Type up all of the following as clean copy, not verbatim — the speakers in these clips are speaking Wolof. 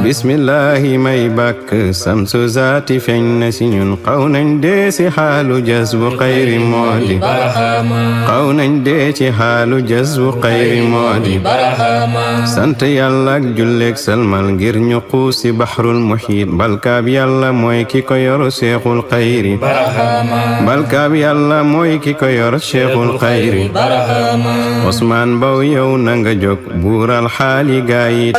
bismillahi may bàkk samsu zaati feeñ na si ñun xaw nañ dee si xaalu jazbu xayri moo di barahama xaw nañ dee ci xaalu jazbu xayri moo di barahama sant yàlla ak julleeg salmal ngir ñu xuus si baxrul muhiit balkaab yàlla mooy ki ko yor seexul xayri barahama balkaab yàlla mooy ki ko yor seexul xayri barahama Usmaan Mbow yow na nga jóg buural xaali gaayit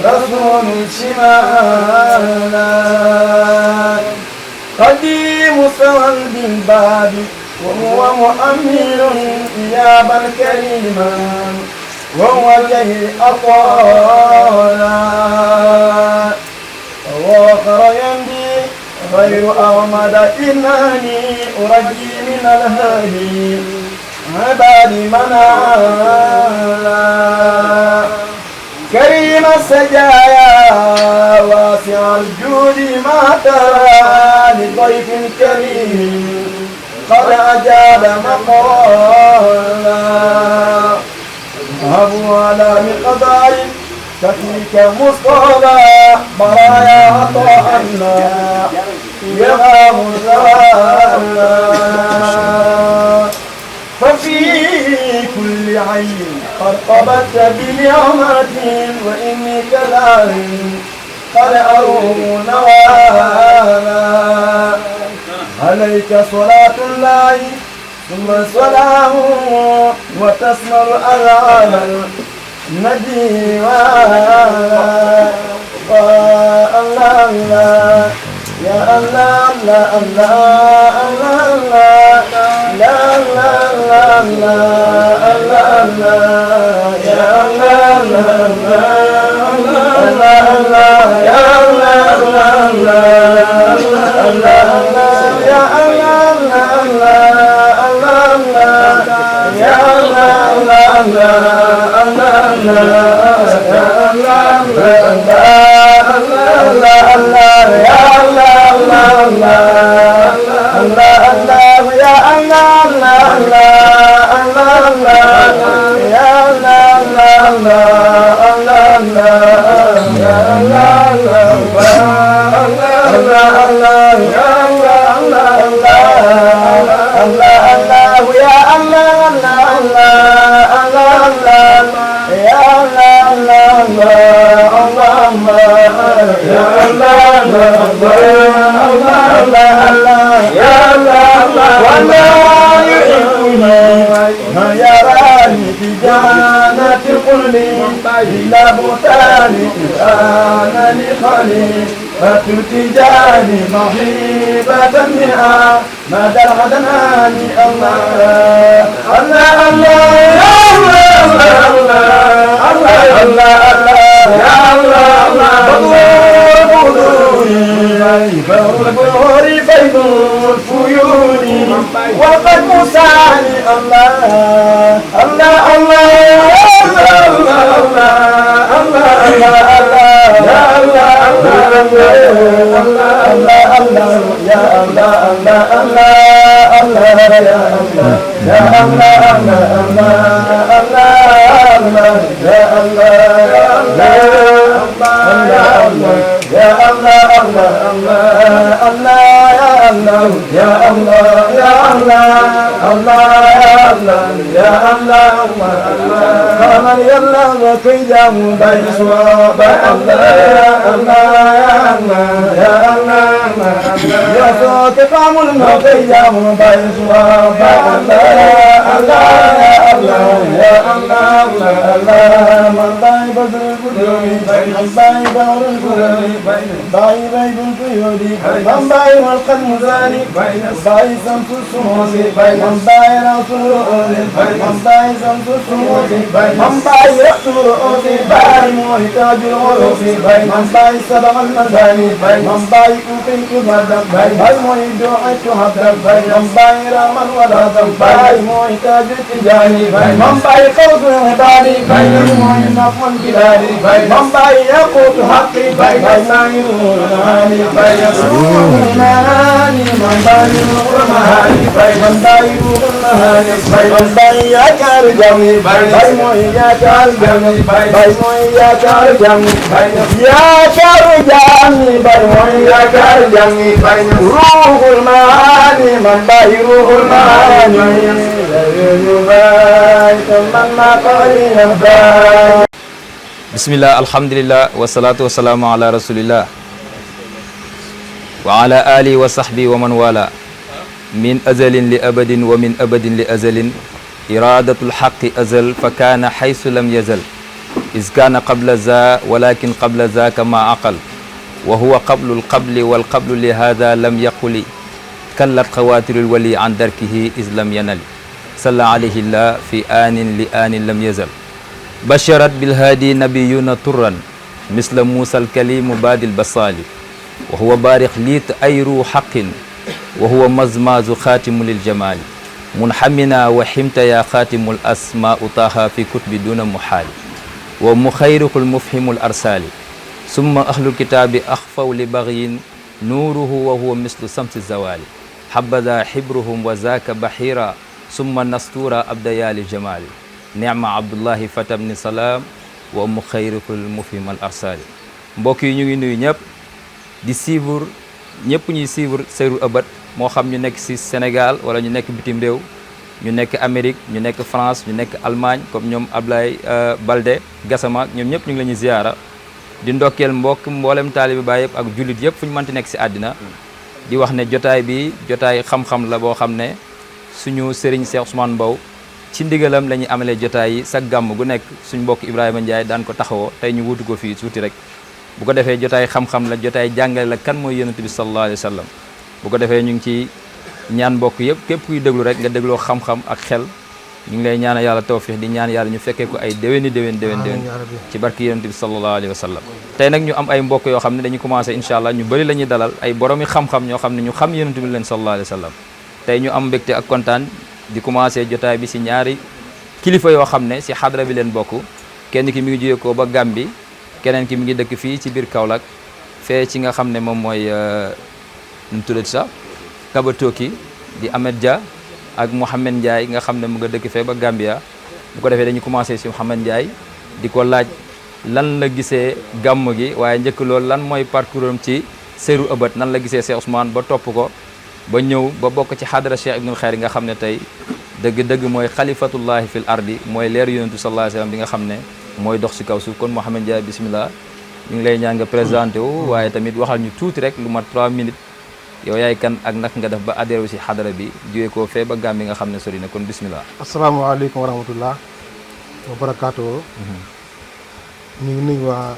رسول شمالا قديم سوى بالباب وهو مؤمن إيابا كريما وهو جهل أطالا وآخر يمضي غير أحمد إنني أرجي من الهادي عبادي منالا كريم السجايا واسع الجود ما ترى لضيف كريم قد أجاب مقالا هبوا على مقدار كفيك مصطفى برايا عطاءنا يغام الزوالا ففي كل عين قد قبضت بنعمة وإني كذلك قد أروم نوالا عليك صلاة الله ثم سلام وتسمر أذان النبي الله يا الله الله الله الله لا لا لا لا لا يا الله الله الله يا الله الله يا إلا بطاني أنا لخليل فتتجاني مغيبة منها مدى العدناني الله الله الله يا الله الله الله الله يا الله الله فالبور بين الفيون وقد مساني الله الله الله كي جامو بين سواب الله الله يا الله يا صوت قام كي جامو بين سواب الله الله يا الله يا الله الله من باي بدر القدوم بين باي بار القدوم بين باي بيد القيود من باي والقلب زاني بين باي سمس السموس بين باي راس الرؤوس من باي سمس السموس من باي رأس الرؤوس باي محتاج الغروس من باي سبع المثاني من باي بنت مدم باي موي دعيت حبدم باي من باي رمن ولا دم باي موي تاج التجاني باي من باي قوس هداني باي موي نفن بلادي باي من باي يقوت حقي باي باي نور مهاني باي نور مهاني من باي نور مهاني باي من باي نور مهاني باي من باي يا كار جامي باي موي يا كار جامي باي موي يا كار جامي باي يا كار جامي باي موي يا كار جامي باي روح المعاني من باي روح المعاني باي من ما قالي باي bismillah alhamdulillah wassalatu wassalamu ala rasulillah wa ala alihi wa sahbihi wa man wala min azalin li abadin wa min abadin li azalin iradatul haqqi azal fa kana haythu lam yazal iz kana qabla za walakin qabla za kama aqal wa huwa qablul qabli wal qablu li hadha lam yaquli kallat khawatirul wali an darkihi iz lam yanal salla alayhi llah fi anin li anin lam yazal basharat bilhaadi nabiyuna turran misla muusa alkalimu baadil basaali wa huwa baarix liit ayru xaqin wa huwa mazmazu xaatimu liljamaali munhamina wa ximta ya xaatimu l asmaau taaha fi kutbi duna muhaali wa muxayrixul mufhimu l arsaali summa ahlul kitaabi axfaw li bagyin nuuruhu wa huwa mislu samsi zawaali habada xibruhum wa zaaka bahira summa nastura abdayaali jamaali Ni'ma Abdullahi Fatam ni salaam wa mu xayrikul mufhim al arsali mbokk yi ñu ngi nuyu ñëpp di suivre ñëpp ñuy suivre Sayrul Abad moo xam ñu nekk ci Sénégal wala ñu nekk bitim réew ñu nekk Amérique ñu nekk France ñu nekk Allemagne comme ñoom Ablaye Balde Gassama ñoom ñëpp ñu ngi la ñuy ziyaara di ndokkeel mboolem taalibi Baay yëpp ak jullit yëpp fu ñu mënti nekk ci àddina di wax ne jotaay bi jotaay xam-xam la boo xam ne suñu Serigne Cheikh Ousmane Mbow ci ndigalam la ñuy amalee jotaay yi sa gàmm gu nekk suñ mbokk Ibrahima Ndiaye daan ko taxawoo tey ñu wutu ko fii tuuti rek bu ko defee jotaay xam-xam la jotaay jàngale la kan mooy yonent bi sallallahu alayhi wa sallam bu ko defee ñu ngi ci ñaan mbokk yëpp képp kuy déglu rek nga dégloo xam-xam ak xel ñu ngi lay ñaanal yàlla tawfiix di ñaan yàlla ñu fekkee ko ay déwéni déwén ci barki yonent bi sallallahu alayhi wa sallam tey nag ñu am ay mbokk yoo xam ne dañuy commencé incha allah ñu bëri la ñuy dalal ay boromi xam-xam ñoo xam ne ñu xam yonent bi leen sallallahu alayhi wa sallam tey ñu am mbégte ak kontaan di commencé jotaay bi si ñaari kilifa yoo xam ne si xadra bi leen bokk kenn ki mi ngi jóge ko ba Gàmbi keneen ki mi ngi dëkk fii ci biir Kaolack fee ci nga xam ne moom mooy nu mu tuddati sax Kabatoki di Ahmed Dia ak Mouhamed Ndiaye nga xam ne mu nga dëkk fee ba Gambia bu ko defee dañuy commencé si Mouhamed Ndiaye di ko laaj lan la gisee gàmm gi waaye njëkk loolu lan mooy parcours am ci Sayrul Abad nan la gisee Cheikh Ousmane ba topp ko ba ñëw ba bokk ci xadara Cheikh Ibnul Xayr nga xam ne tey dëgg-dëgg mooy xalifatullahi fil ardi mooy leer yonentu sallallahu alayhi wa sallam bi nga xam ne mooy dox ci kaw suuf kon Mouhamed Ndiaye bismillah ñu ngi lay ñaan nga présenté wu waaye tamit waxal ñu tuuti rek lu mat 3 minutes yow yaay kan ak naka nga def ba adhéré wu si xadara bi jógee koo fee ba Gàmbi nga xam ne sori na kon bismillah. asalaamaaleykum wa rahmatullah wa barakaatu. ñu ngi nuyu waa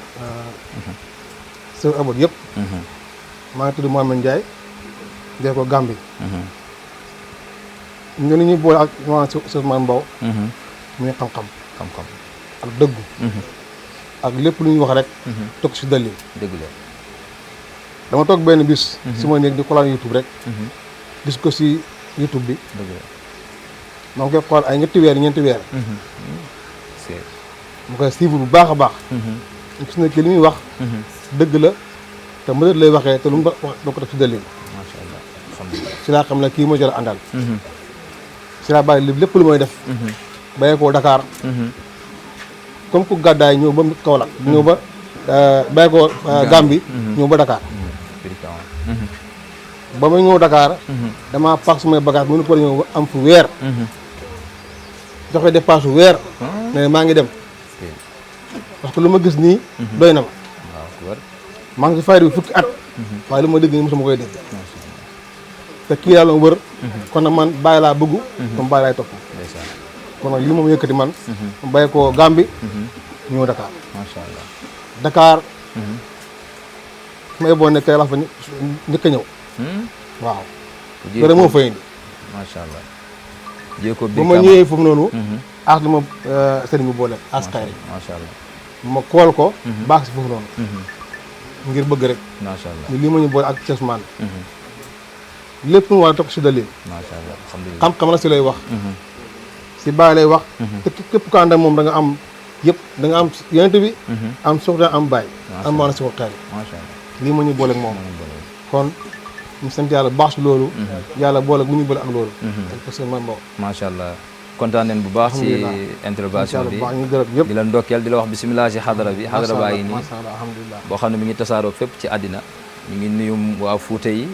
Sayrul Abad yëpp. maa ngi tudd Mouhamed Ndiaye. dee ko Gàmbi. ñu ni ñuy boole ak waa Ousmane Mbow. muy xam-xam. ak dëggu. ak lépp lu ñuy wax rek. toog si dalil. dëgg la. dama toog benn bis. su ma nekk di xoolal YouTube rek. gis ko si YouTube bi. dëgg la. maa ngi koy xool ay ñeenti weer. mu koy suivre bu baax a baax. gis na ki li muy wax. dëgg la te mënat lay waxee te lu mu wax doo ko def si dalil. macha allah alhamdulilah. si laa xam ne kii moo jar a àndal. si laa bàyyi lépp lu mooy def. bàyyee koo Dakar. comme ku gàddaay ñëw ba Kaolack. ñëw ba bàyyi koo Gàmbi. ñëw ba Dakar. ba ma ñëw Dakar. damaa paak sumay bagage mënu ko ñëw ba am fu weer. joxe dépense weer. ne maa ngi dem. parce que lu ma gis nii. doy na ma. maa ngi si fayda bi fukki at. waaye lu ma dégg nii mosuma koy dégg. te kii yàlla ma wër. kon nag man bàyyi laa bëggu. comme bàyyi laay topp. kon nag li moom yëkkati man. mu bàyyi ko Gàmbi. ñëw Dakar. macha allah. Dakar. su ma yeboon ne kay la fa njëkk a ñëw. waaw. loolu moo fay indi. macha allah. jéego ba ma ñëwee foofu noonu. aas lu ma sëriñ bi boole aas xayri. macha allah. ma kool ko. baax si foofu noonu. ngir bëgg rek macha allah. ni lii ma ñu boole ak Cheikh Ousmane lépp mu war a topp si dalil macha allah alhamdulilah. xam-xam la si lay wax si bàyyi lay wax te képp ko ànd ak moom da nga am yëpp da nga am yonent bi am soxna am bàyyi am maana si ko xel macha allah. lii ma ñu boole ak moom kon ñu sant yàlla baax si loolu yàlla boole ak mu ñu boole ak loolu parce que man boobu macha allah kontaan nañ bu baax si intervention bi baax ñu gërëm yëpp di la ndokkeel di la wax bisimilah si xadara bi xadara baa ngi nii macha allah alhamdulilah boo xam ne mi ngi tasaaroo fépp ci àddina ñu ngi nuyu waa Fuuta yi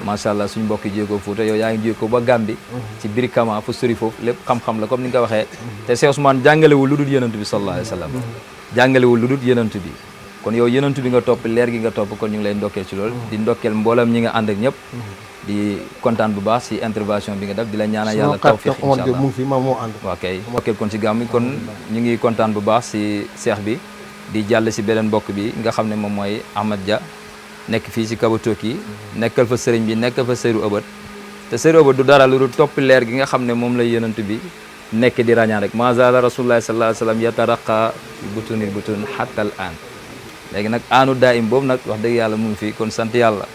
macha allah suñu mbokk yi jéego Fuuta yow yaa ngi jéego ba Gàmbi ci biir Kama fu sori foofu lépp xam-xam la comme ni nga ko waxee te Cheikh Ousmane jàngalewul lu dul yenantu bi sallallahu alayhi wa sallam jàngalewul lu dul yenantu bi kon yow yenantu bi nga topp leer gi nga topp kon ñu ngi lay ndokkeel ci loolu di ndokkeel mboolam ñi nga ànd ak ñëpp di kontaan bu baax si intervention bi nga def di la ñaanal yàlla tawfiq incha allah mu ngi fi ma moo ànd waaw kay ndokkeel kon ci gàmm kon ñu ngi kontaan bu baax si seex bi di jàll si beneen mbokk bi nga xam ne moom mooy Ahmad Dia nekk fii si Kabatoki nekkal fa sëriñ bi nekkal fa sëru ëbët te sëru ëbët du dara lu dul topp leer gi nga xam ne moom la yenant bi nekk di ràññaan rek ma zaala rasulullahi sallallahu alayhi wa sallam yataraqa bi butunil butun hatta al an léegi nag aanu daa im boobu nag wax dëgg yàlla mu ngi fi kon sant yàlla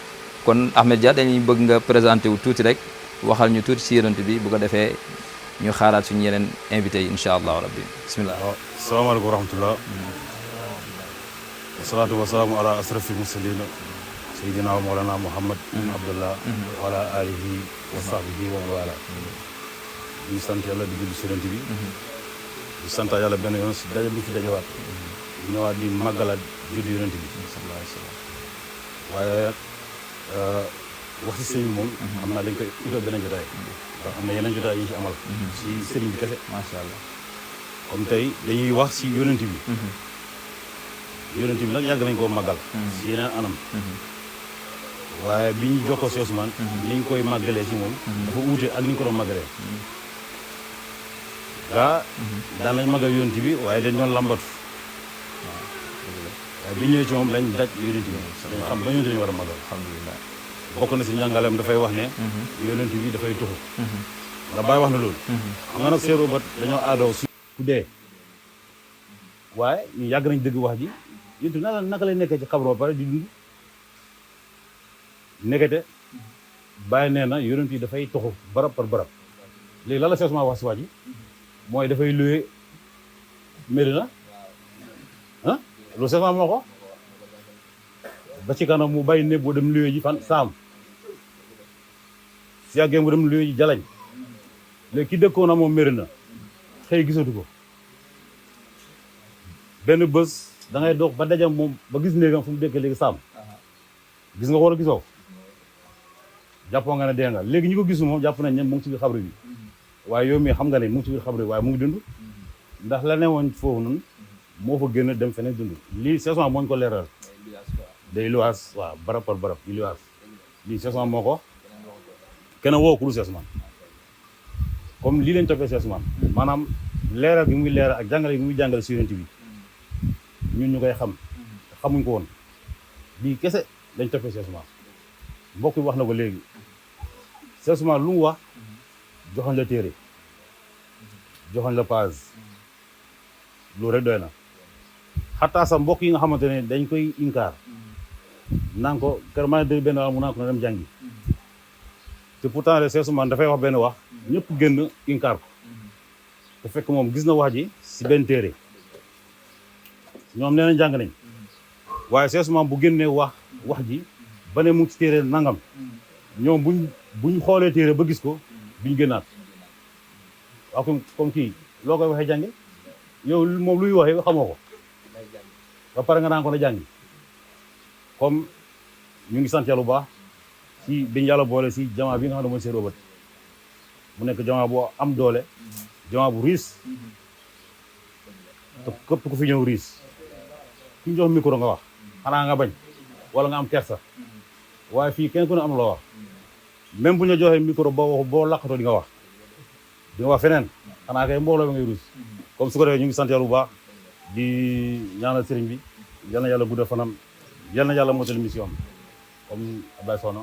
kon Ahmed Dia dañuy bëgg nga présenté wu tuuti rek waxal ñu tuuti si yenant bi bu ko defee ñu xaaraat suñu yeneen invité yi incha allahu rabbi bismillah. waaw salaamaaleykum wa rahmatullah wasalaatu wasalaamu ala asrafi mursalin sayyidina wa mawlana muhammad ibn abdullah wa ala alihi wa sahbihi wa man wala ñu sant yàlla di julli si yonent bi di sant yàlla benn yoon si daje bi fi dajewaat ñëwaat di màggalaat juddu yonent bi sallallahu alayhi wa sallam waaye wax si sëñ moom xam naa dañ koy utal beneen jotaay ndax am na yeneen jotaay yi ñu ci amal si sëriñ bi kese macha allah comme tey dañuy wax si yonent bi yonent bi nag yàgg nañ koo màggal si yeneen anam waaye bi ñu jokkoo si Ousmane ni ñu koy màggalee si moom dafa uute ak ni ñu ko doon màggalee gaa daan nañ màggal yonent bi waaye dañ doon lambatu waaye bi ñëwee ci moom lañ daj yonent bi dañ xam ba yonent lañu war a màggal alhamdulilah bokk na si njàngaleem dafay wax ne yonent bi dafay tuxu ndax Baay wax na loolu xam nga nag seeroo bat dañoo aadoo si ku dee waaye ñu yàgg nañ dëgg wax ji yonent bi naka lay nekkee ci xabroo ba pare di dund nekkete Baay nee na yonent yi dafay tuxu barab par barab léegi lan la seesement wax si wax ji mooy dafay luwe Medina ah loolu seesement moo ko ba ci kanam mu bàyyi ne boo dem luwe ji fan saam si yàggee mu dem luwe ji jalañ léegi ki dëkkoon na moom Medina xëy gisatu ko benn bés da ngay dox ba dajam moom ba gis néegam fu mu dëkk léegi saam gis nga ko wala gisoo jàppoo nga ne dee nga léegi ñi ko gisu moom jàpp nañ ne mu ngi ci biir xabri bi waaye yow mii xam nga ne mu ngi ci biir xabri bi waaye mu ngi dund ndax la ne woon foofu noonu moo fa génn dem feneen dund lii saison moo ñu ko leeral day luwaas waaw barab par barab di luwaas lii saison moo ko kenn woo ku dul saison comme lii lañ toppee saison maanaam leeral gi muy leeral ak jàngale gi muy jàngale si yonent bi ñun ñu koy xam xamuñ ko woon lii kese lañ toppee saison mbokk bi wax na ko léegi saison lu mu wax joxoon la téere joxoon la page loolu rek doy na xataa sax mbokk yi nga xamante ne dañ koy inkaar naan ko kër maa ngi dégg benn wax mu naan ko na dem jàngi te pourtant de saison dafay wax benn wax ñëpp génn inkaar ko te fekk moom gis na wax ji si benn téere ñoom nee nañ jàng nañ waaye saison bu génnee wax ji ba ne mu ngi ci téere nangam ñoom buñ xoolee téere ba gis ko duñ génnaat waaw comme kii loo koy waxee jàngi yow moom luy waxee xamoo ko ba pare nga naan ko na jàngi comme ñu ngi sant yàlla bu baax si biñ yàlla boole si jamaa bi nga xam ne mooy Seydou Obat mu nekk jamaa boo am doole jamaa bu riis te képp ku fi ñëw riis ku ñu jox micro nga wax xanaa nga bañ wala nga am kersa waaye fii kenn ku ne am loo wax même bu ñu joxee micro boo laqatoo di nga wax feneen xanaa kay mbooloo ba ngay ruus comme su ko defee ñu ngi sant yàlla bu baax di ñaanal sëriñ bi yal na yàlla guddal fanam yal na yàlla motal mission comme Abdoulaye Soxna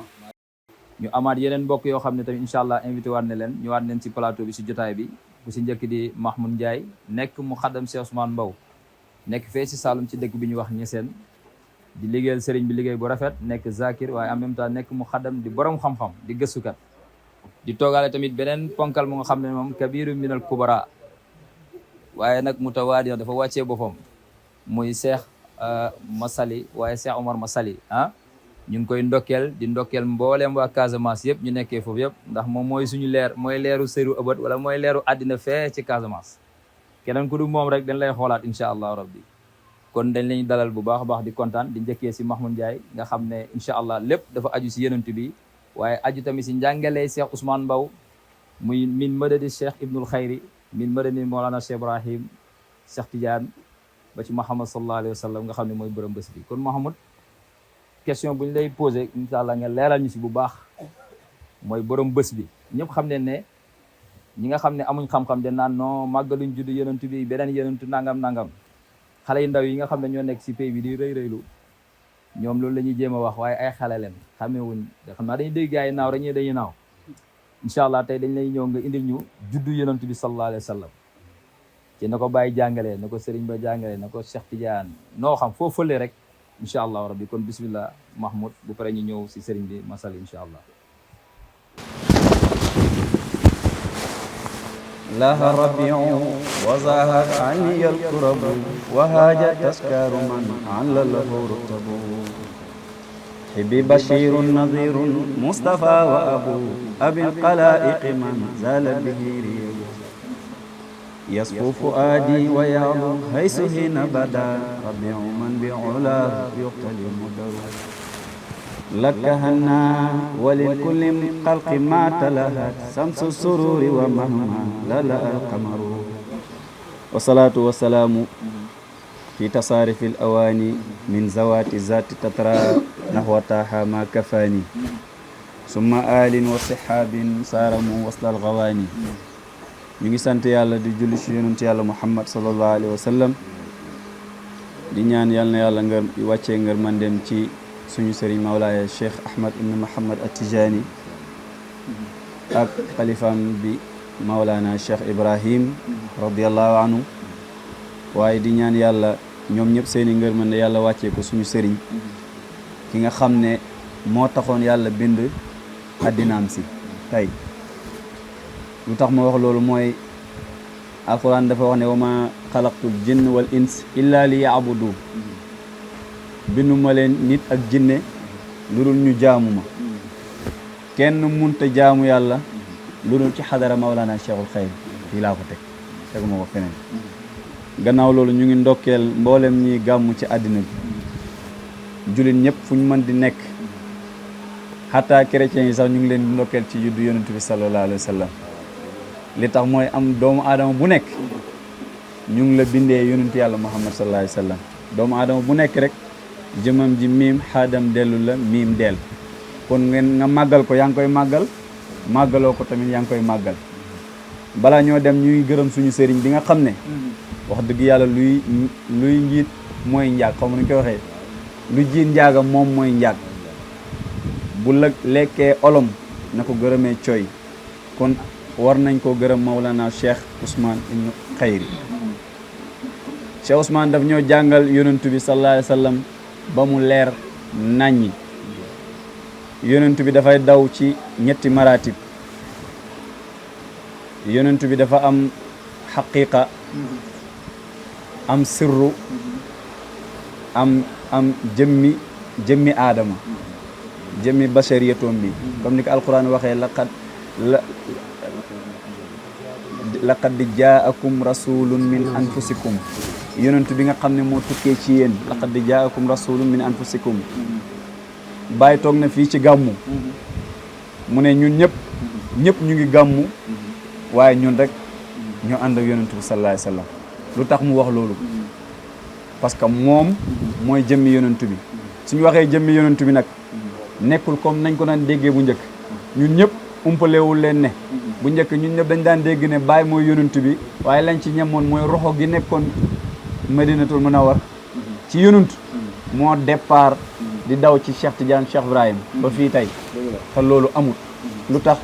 ñu amaat yeneen mbokk yoo xam ne tamit incha allah invité waat ne leen ñëwaat leen ci plateau bi si jotaay bi bu si njëkk di Mahmoud Ndiaye nekk mu xaddam Cheikh Ousmane Mbow nekk fee si Saloum ci dëkk bi ñu wax Niassène di liggéeyal sëriñ bi liggéey bu rafet nekk zakir waaye en même temps nekk mu xaddam di borom xam-xam di gëstukat di toogaale tamit beneen ponkal mu nga xam ne moom kabiru minal kubara waaye nag mutawaadi dafa wàccee boppam muy Cheikh Massaly waaye Cheikh Omar Massaly ñu ngi koy ndokkeel di ndokkeel mbooleem waa Casamance yëpp ñu nekkee foofu yëpp ndax moom mooy suñu leer mooy leeru sëru ëbët wala mooy leeru àddina fee ci Casamance keneen ku du moom rek dañ lay xoolaat incha allah rabbi kon dañ lañu dalal bu baax a baax di kontaan di njëkkee si Mahmoud Ndiaye nga xam ne incha allah lépp dafa aju si yenentu bi waaye aju tamit si njàngalee Cheikh Ousmane Mbow muy min madadi Cheikh Ibnul Khayri min madadi Mawlana Cheikh Ibrahim Cheikh Tidiane ba ci Muhammad sallallahu alayhi wa sallam nga xam ne mooy borom bés bi kon Mahmoud question bu ñu lay posé incha allah nga leeral ñu si bu baax mooy borom bés bi ñëpp xam ne ne ñi nga xam ne amuñ xam-xam de naan non màggaluñ juddu yenentu bi beneen yenentu nangam xale yu ndaw yi nga xam ne ñoo nekk si pays bi di rëylu ñoom loolu la ñuy jéem a wax waaye ay xale leen xamee wuñ xam naa dañuy dégg gars yi naaw rek dañuy naaw incha allah tey dañ lay ñëw nga indil ñu juddu yenentu bi sallallahu alayhi wa sallam ci na ko bàyyi jàngalee na ko sëriñ ba jàngalee na ko Cheikh Tidiane noo xam foo fële rek incha allah rabbi kon bismillah Mahmoud bu pare ñu ñëw si sëriñ bi Massaly incha allah لها الربيع وزاهت عني الكرب وهاج تسكار من علله رتب حبي بشير نظير مصطفى وأبو أبي القلائق من زال به ريب يصفو فؤادي ويعلو حيث حين بدا ربيع من بعلاه يقتلي مدر لك هنا ولكل خلق ما تلهت شمس السرور ومهما للا القمر والصلاة والسلام في تصارف الأواني من زوات ذات تترى نحو طه ما كفاني ثم آل وصحاب صارموا وصل الغواني ñu ngi sant yàlla di julli ci yonent yàlla Muhammad sallallahu alayhi wa sallam di ñaan yàlla na yàlla nga wàccee ngër mandem ci suñu sëriñ Mawlaaya Cheikh Ahmad ibn Muhammad At-Tijani ak xalifaam bi Mawlaana Cheikh Ibrahim radiyallahu anhu waaye di ñaan yàlla ñoom ñëpp seeni ngërmande yàlla wàccee ko suñu sëriñ ki nga xam ne moo taxoon yàlla bind addinaam si tey lu tax ma wax loolu mooy alquran dafa wax ne wa ma xalaqtul jinn wal ins illa li yaabudu binduma leen nit ak jinne lu dul ñu jaamu ma kenn munta jaamu yàlla lu dul ci xadara Mawlana Cheikhul Xayr fii laa ko teguma ko feneen gannaaw loolu ñu ngi ndokkeel mboolem ñi gàmmu ci àddina bi jullit ñëpp fu ñu mën di nekk xataa chrétiens yi sax ñu ngi leen di ndokkeel ci juddu yonent bi sallallahu alayhi wa sallam li tax mooy am doomu aadama bu nekk ñu ngi la bindee yonent yàlla Muhammad sallallahu alayhi wa sallam doomu aadama bu nekk rek jëmam ji miim xaadam dellu la miim del kon ngeen nga màggal ko yaa ngi koy màggal màggaloo ko tamit yaa ngi koy màggal balaa ñoo dem ñuy gërëm suñu sëriñ bi nga xam ne wax dëgg yàlla luy njiit mooy njaag xam nga ñu koy waxee lu jiit njaagam moom mooy njaag bu la lekkee olom na ko gërëmee coy kon war nañ koo gërëm Mawlana Cheikh Ousmane ibn Khayri Cheikh Ousmane daf ñoo jàngal yonentu bi sallallahu alayhi wa sallam ba mu leer naññi yonentu bi dafay daw ci ñetti maratib yonentu bi dafa am xaqiqa am sirru am jëmmi aadama jëmmi bashariyatoom bi comme ni ko alquran waxee laqad jaakum rasulun min anfusikum yonent bi nga xam ne moo tukkee ci yéen laqad jaakum rasulun min anfusikum bàyyi toog na fii ci gàmmu mu ne ñun ñëpp ñu ngi gàmmu waaye ñun rek ñoo ànd ak yonent bi sallallahu alayhi wa sallam lu tax mu wax loolu parce que moom mooy jëmmi yonent bi suñu waxee jëmmi yonent bi nag nekkul comme nañ ko daan déggee bu njëkk ñun ñëpp umpalewul leen ne bu njëkk ñun ñëpp dañ daan dégg ne Baay mooy yonent bi waaye lañ ci ñemoon mooy roxo gi nekkoon Madinatul Munawwar ci yonent moo départ di daw ci Cheikh Tidiane Cheikh Ibrahim ba fii tey te loolu amul lu tax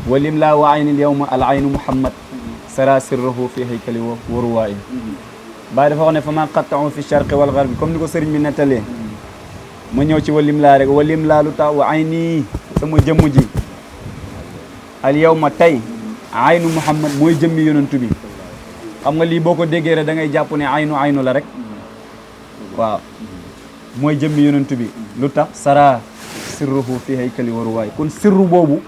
walim laa wa aynil yawma al aynu Muhammad sara sirruhu fi haykali wa ruwaayi Baay dafa wax ne fa ma qatta'u fi sharqi wal gharbi comme ni ko sëriñ bi nettalee ma ñëw ci walim laa rek walim laa lu tax wa ay nii sama jëmm ji al yawma tey aynu Muhammad mooy jëmmi yonantu bi xam nga lii boo ko déggee rek da ngay jàpp ne aynu la rek waaw mooy jëmmi yonantu bi lu tax sara sirruhu fi haykali waruwaay kon sirru boobu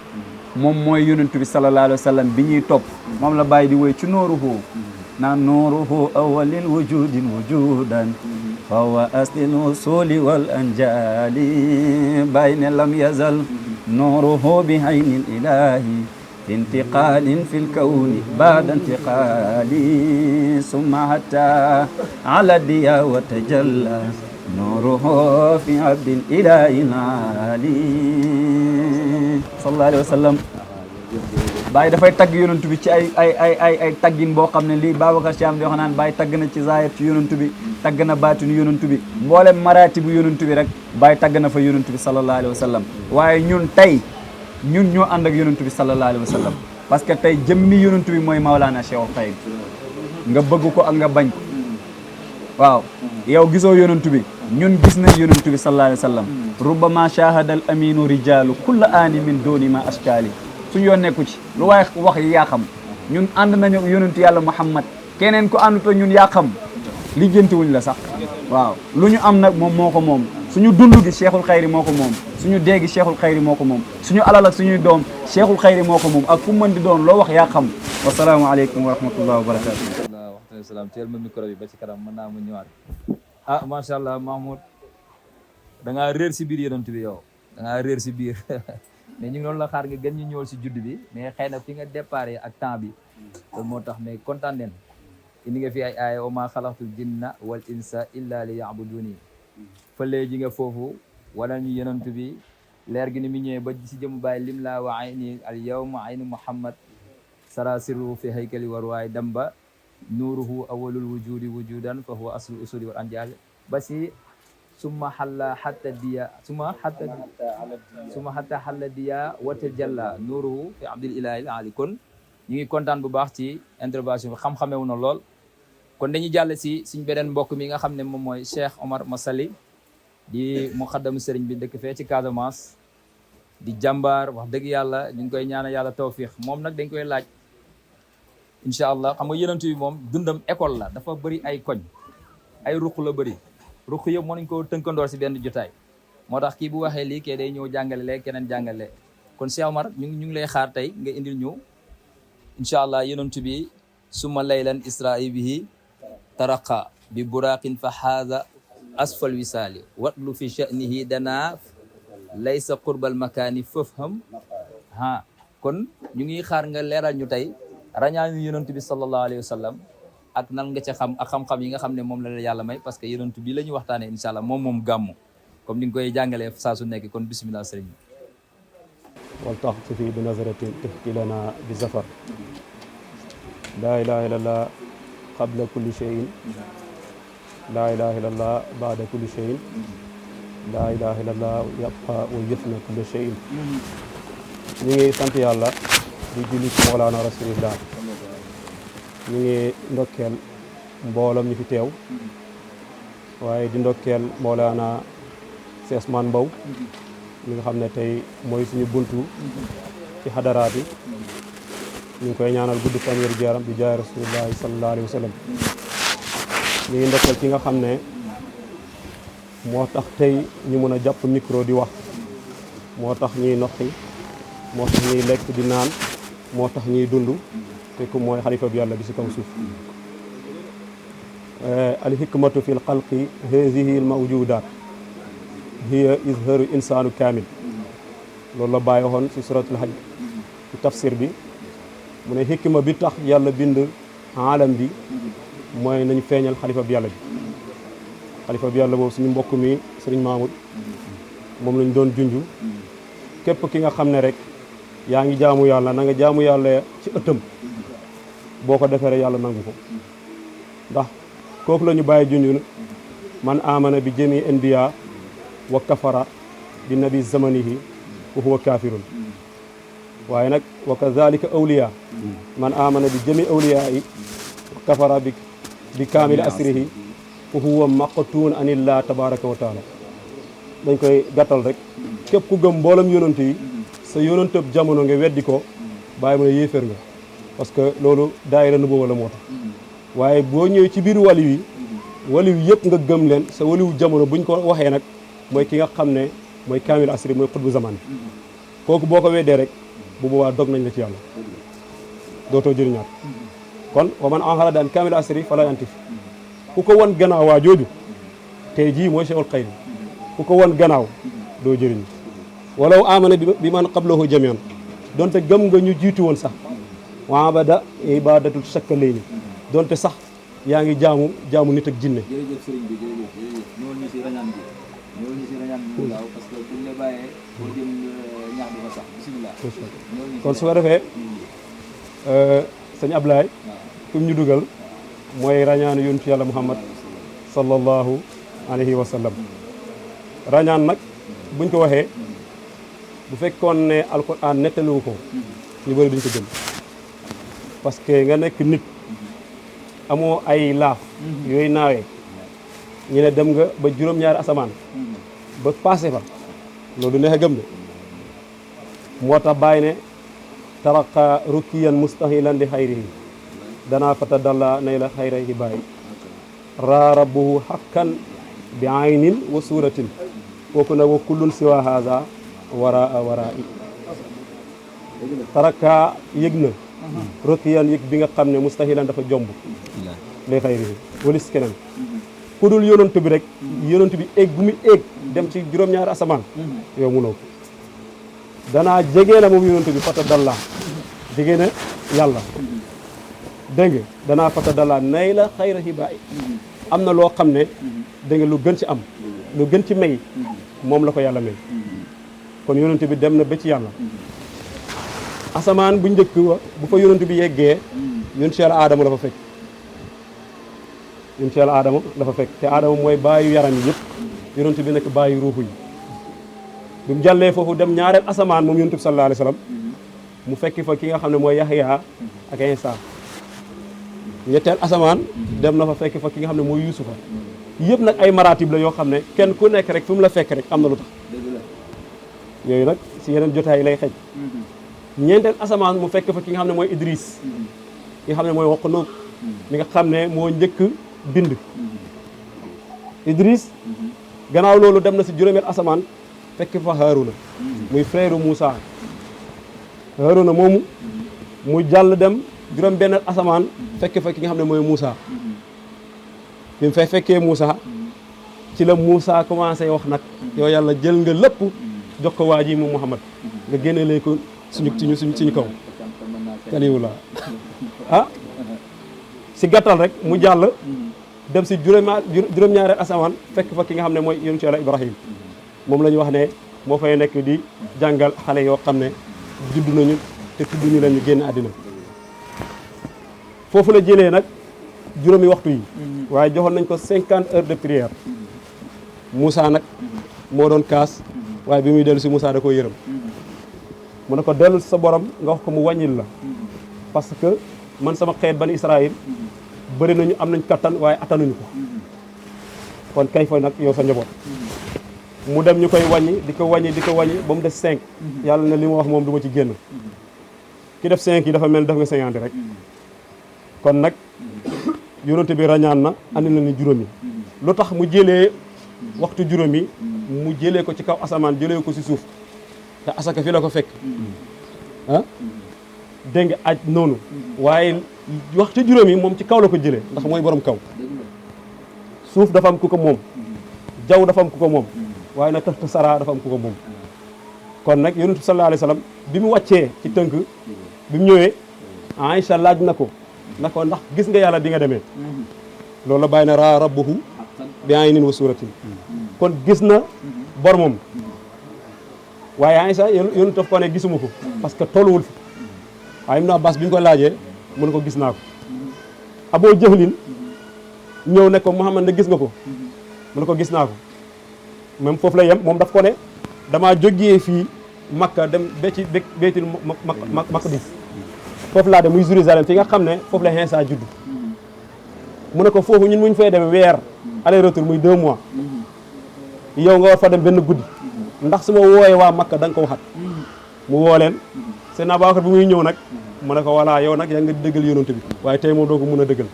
moom mooy yonantu bi sallallahu alayhi wa sallam bi ñuy topp moom la bàyyi di woy ci nooruhu naan nooruhu awalil wujudin wujudan fawa aslil usuli wal anjali bàyyi ne lam yazal nooruhu bi haynil ilahi intiqalin fi lkawni baada intiqali summa hatta ala diya wa tajalla nooruhu fi abdil ilahi ali sallallahu alayhi wa sallam Baye dafay tagg yonantu bi ci ay taggin boo xam ne lii Babacar Thiam di wax naan Baye tagg na ci zaahir ci yonantu bi tagg na baatinu yonantu bi mboolem maraatibu yonantu bi rek Baye tagg na fa yonantu bi sallallahu alayhi wa sallam waaye ñun tey ñun ñoo ànd ak yonantu bi sallallahu alayhi wa sallam parce que tey jëmmi yonantu bi mooy Maolana Cheikhul Khadim nga bëgg ko ak nga bañ ko waaw yow gisoo yonantu bi ñun gis nañ yonantu bi sallallahu alayhi wa sallam rubbama shahada al aminu rijalu kulla aani min dooni ma ashkali suñu yoon nekku ci lu waaye wax yi yaa xam ñun ànd nañu yonentu yàlla Muhammad keneen ku ànduto ñun yaa xam lijjantiwuñ la sax waaw lu ñu am nag moom moo ko moom suñu dund gi cheikhul xayri moo ko moom suñu déegi cheikhul xayri moo ko moom suñu alal ak suñuy doom cheikhul xayri moo ko moom ak fu mën di doon loo wax yaa xam wasalaamu aleykum wa rahmatullahi wa barakatu waxtu salaam teel ma micro bi ba ci kanam mën naa mu ñëwaat ah macha allah Mahmoud da ngaa réer si biir yonent bi yow da ngaa réer si biir mais ñu ngi doon la xaar nga gën ñu ñëwal si judd bi mais xëy na fi nga déparé ak temps bi loolu moo tax mais kontaan nañ indi nga fi ay aaya wa maa xalaqtul jinna wal insa illa li yabuduni fëlee ji nga foofu wala ñu yonent bi leer gi ni mu ñëwee ba si jëm bàyyi lim laa wa ayni al yawma aynu Muhammad sara sirru fi haykali warwaay dem ba nuuruhu awalul wujudi wujudan fa huwa aslu usuli wal anjal ba si summa xalla xatta diya summa xatta xalla diya wata jalla nuuruhu fi abdil ilahi ali kon ñu ngi kontaan bu baax ci intervention bi xam-xamewu na lool kon dañuy jàll si suñ beneen mbokk mi nga xam ne moom mooy Cheikh Omar Massaly di muqaddamu sëriñ bi dëkk fee ci Casamance di jàmbaar wax dëgg yàlla ñu ngi koy ñaanal yàlla tawfiq moom nag dañ koy laaj incha allah xam nga yonent bi moom dundam école la dafa bëri ay koñ ay ruq la bëri ruq yëpp mën nañ ko tënkandoor si benn jotaay moo tax kii bu waxee lii kee day ñëw jàngale lee keneen jàngale kon Cheikh Omar ñu ngi lay xaar tey nga indil ñu incha allah yonent bi summa laylan israi bihi taraqa bi buraqin fa haada asfal wisaali watlu fi sha'nihi dana laysa qurbal makaani fafham kon ñu ngi xaar nga leeral ñu tey rañaañu yonent bi sallallahu alayhi wa sallam ak nan nga ca xam ak xam-xam yi nga xam ne moom la yàlla may parce que yonent bi la ñuy waxtaanee incha allah moom gàmmu comme ni nga koy jàngalee saa su nekk kon bisimilah sëriñ bi wal taxtufi bi nazaratin tahki lana bi zafar laa ilaha illallah qabla kulli cheyin laa ilaha illallah baada kulli cheyin laa ilaha illallah yabqa wa yëfna kulli cheyin ñu ngi sant yàlla di julli ci Mawlana rasulillah ñu ngi ndokkeel mboolam ñu fi teew waaye di ndokkeel Mawlana Cheikh Ousmane Mbow mi nga xam ne tey mooy suñu buntu ci xadaraat yi ñu ngi koy ñaanal gudd fan wér gu yaram bi jaay rasulillahi sallallahu alayhi wa sallam ñu ngi ndokkeel ki nga xam ne moo tax tey ñu mën a jàpp micro di wax moo tax ñuy noqi moo tax ñuy lekk di naan moo tax ñuy dund te ku mooy xalifa bi yàlla bi si kaw suuf alhikmatu fi lxalqi haadihi almawjudat hiya izharu insaanu kaamil loolu la bàyyi waxoon si suratul hajj ci tafsir bi mu ne hikma bi tax yàlla bind aalam bi mooy nañu feeñal xalifa bi yàlla bi xalifa bi yàlla boobu suñu mbokk mi sëriñ Mahmoud moom lañ doon junju képp ki nga xam ne rek yaa ngi jaamu yàlla na nga jaamu yàlla ci ëttam boo ko defee rek yàlla nangu ko ndax kooku la ñu bàyyi junju man amana bi jami anbiya wa kafara bi nabi zamanihi wa huwa kafirun waaye nag wa kadhalika awliya man amana bi jami awliya yi wa kafara bi kaamil asrihi wa huwa maqtuun anillah tabaraka wa taala dañ koy gàttal rek képp ku gëm mboolam yonent yi sa yonentëb jamono nga weddi ko bàyyi mu ne yéeféer nga parce que loolu daayira nu boobu la moo tax waaye boo ñëwee ci biir waliw yi yëpp nga gëm leen sa waliwu jamono buñ ko waxee nag mooy ki nga xam ne mooy kaamil asri mooy xutbu zaman kooku boo ko weddee rek bu boobaa dog nañ la ci yàlla dootoo jëriñaat kon wa man anxara daan kaamil asri fala yantif ku ko wan gannaaw waa jooju tey jii mooy cheikhul xayri ku ko wan gannaaw doo jëriñ walaw amana bi man qablahu jamian donte gëm nga ñu jiitu woon sax wa abada ibadatul shakka lay ni donte sax yaa ngi jaamu nit ak jinne jërëjëf sëriñ bi jërëjëf ñëwal ñu si rañaan bi ñëwal ñu si rañaan bi mu gaaw parce que buñ la bàyyee boo jëm ñax bi fa sax bisimilah kon su ko defee sëñ Ablaye fi mu ñu dugal mooy rañaanu yonentu yàlla Muhammad sallallahu alayhi wa sallam rañaan nag buñ ko waxee bu fekkoon ne alquran nettaliwu ko ñu bëri duñ ko jëm parce que nga nekk nit amoo ay laaf yooyu naawee ñu ne dem nga ba juróom-ñaari asamaan ba passé fa loolu neex a gëm de moo tax bàyyi ne taraqa rukiyan mustahilan li xayrihi danaa fata dalla nay la xayrihi bàyyi raa rabbuhu xaqan bi aynin wa suratin kooku nag wa kullun siwa haza waraa i taraka yëg na rukiyan yëg bi nga xam ne mustahilan dafa jomb li xayrihi walis keneen ku dul yonent bi rek yonent bi éeg bu muy éeg dem ci juróom-ñaari asamaan yow munoo ko danaa jegee la moom yonent bi fata dalla jegee na yàlla dégg nga danaa fata dalla nay la xayra xibaay am na loo xam ne dégg nga lu gën ci am lu gën ci may moom la ko yàlla may kon yonent bi dem na ba ci yàlla asamaan bu njëkk wa bu fa yonent bi yeggee yonent yàlla aadama la fa fekk yonent yàlla aadama la fa fekk te aadama mooy baayu yaram yi yëpp yonent bi nekk baayu ruuxu yi bi mu jàllee foofu dem ñaareel asamaan moom yonent bi sallallahu alayhi wa sallam mu fekki fa ki nga xam ne mooy Yaxya ak Iisaa ñetteel asamaan dem na fa fekki fa ki nga xam ne mooy Yuusufa yëpp nag ay maratib la yoo xam ne kenn ku nekk rek fi mu la fekk rek am na lu tax yooyu nag si yeneen jotaay lay xej ñeenteel asamaan mu fekk fa ki nga xam ne mooy Idris ki nga xam ne mooy Waqnuut mi nga xam ne moo njëkk bind Idris gannaaw loolu dem na si juróomeel asamaan fekk fa Haaruna muy frère Moussa Haaruna moomu mu jàll dem juróom benn asamaan fekk fa ki nga xam ne mooy Moussa bi mu fay fekkee Moussa ci la Moussa commencé wax nag yow yàlla jël nga lépp jox ko waa ji mu Muhammad nga génne leen ko suñu kaw kaliwula ah si gàttal rek mu jàll dem si juróom-ñaareel asamaan fekk fa ki nga xam ne mooy yonent Yàlla Ibrahim moom la ñu wax ne moo fay nekk di jàngal xale yoo xam ne judd nañu te tudd ñu leen ñu génn àddina foofu la jëlee nag juróomi waxtu yi waaye joxoon nañ ko 50 heures de prière Moussa nag moo doon kaas waaye bi muy dellu si Moussa da ko yërëm mu ne ko dellu sa borom nga wax ko mu wàññil la parce que man sama xeet bani Israël bëri nañu am nañ kattan waaye attanuñu ko kon kay fa nag yow sa njaboot mu dem ñu koy wàññi di ko wàññi ba mu des 5 yàlla ne li ma wax moom du ma ci génn ki def 5 yi dafa mel def nga 50 rek kon nag yonent bi rañaan na andi na ni juróomi lu tax mu jëlee waxtu juróomi mu jëlee ko ci kaw asamaan jëlee ko si suuf te asaka fi la ko fekk ah dégg nga aj noonu waaye waxtu juróomi moom ci kaw la ko jëlee ndax mooy borom kaw suuf dafa am ku ko moom jaww dafa am ku ko moom waaye nag tax sara dafa am ku ko moom kon nag yonent bi sallallahu alayhi wa sallam bi mu wàccee ci tënk bi mu ñëwee Aïcha laaj na ko ndax gis nga yàlla bi nga demee loolu la bàyyi na raa rabbuhu bi aynin wa suratin kon gis na boromam waaye Aïcha yonent daf ko ne gisuma ko parce que tolluwul fi waaye Ibn Abbas bi ñu ko laajee mu ne ko gis naa ko Aboo Jahlin ñëw ne ko Muhammad na gis nga ko mu ne ko gis naa ko même foofu la yem moom daf ko ne damaa jógee fii Makka dem ba ci Baytul Maqdis foofu laa dem muy Jérusalem fi nga xam ne foofu la Iisaa judd mu ne ko foofu ñun muñ fay dem weer aller retour muy 2 mois yow nga war fa dem benn guddi ndax su ma wooyee waa Makka da nga ko waxat mu woo leen Seydina Babacar bi muy ñëw nag mu ne ko voilà yow nag yaa nga dëggal yonent bi waaye tey moom doo ko mën a dëggal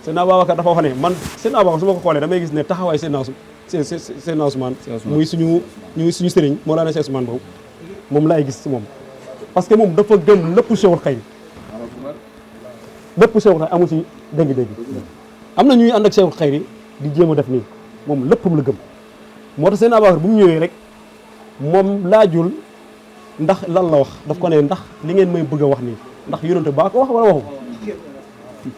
Seydina Babacar dafa wax ne man Seydina Babacar su ma ko xoolee damay gis ne taxawaay Seydina Ousmane muy suñu sëriñ Mawlana Cheikh Ousmane boobu moom laay gis si moom parce que moom dafa gëm lépp Cheikhul Khayri lépp Cheikhul Khayri amul ci dégg-dégg am na ñuy ànd ak Cheikhul Khayri di jéem a def nii moom léppam la gëm moo tax Seydina Babacar bu mu ñëwee rek moom laajul ndax lan la wax daf ko ne ndax li ngeen may bëgg a wax nii ndax yonent baa ko wax wala waxu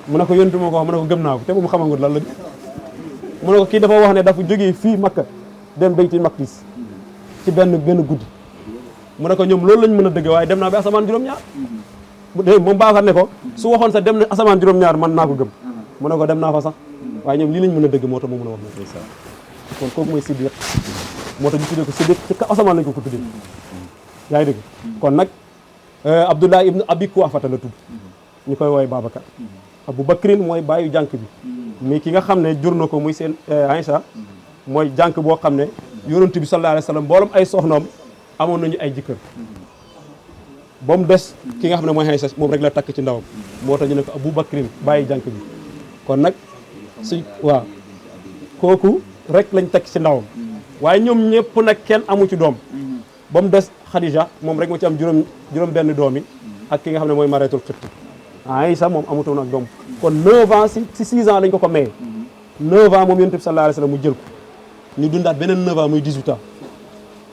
mu ne ko yonent moo ko wax mu ne ko gëm naa ko te moom xamangul lan la mu ne ko kii dafa wax ne dafa jógee fii Makka dem Baytul Maqdis ci benn guddi mu ne ko ñoom loolu lañ mën a dëgg waaye dem naa ba asamaan juróom-ñaar moom Babacar ne ko su waxoon sax dem na asamaan juróom-ñaar man naa ko gëm mu ne ko dem naa fa sax waaye ñoom lii lañ mën a dëgg moo tax moo mën a wax na kon kooku mooy Siddiq moo tax ñu tuddee ko Siddiq ci kaw asamaan lañ ko tuddee yaa ngi dégg kon nag Abdullah ibn Abi Quhafata la tudd ñu koy woowee Babacar Abu Bakrin mooy bàyyu jànk bi mais ki nga xam ne jur na ko muy seen Aïcha mooy jànk boo xam ne yonent bi sallallahu alayhi wa sallam mboolem ay soxnaam amoon nañu ay jëkkër ba mu des ki nga xam ne mooy Aïcha moom rek la takk ci ndawam moo tax ñu ne ko Abu Bakrin bàyyi jànk bi kon nag waaw kooku rek lañ takk ci ndawam waaye ñoom ñëpp nag kenn amu ci doom ba mu des Khadija moom rek moo ci am juróom benn doom yi ak ki nga xam ne mooy Mariyatul Qibti Aïcha moom amutoon ak doom kon 9 ans si 6 ans lañ ko maye 9 ans moom yonent bi sallallahu alayhi wa sallam mu jël ko ñu dundaat beneen 9 ans muy 18 ans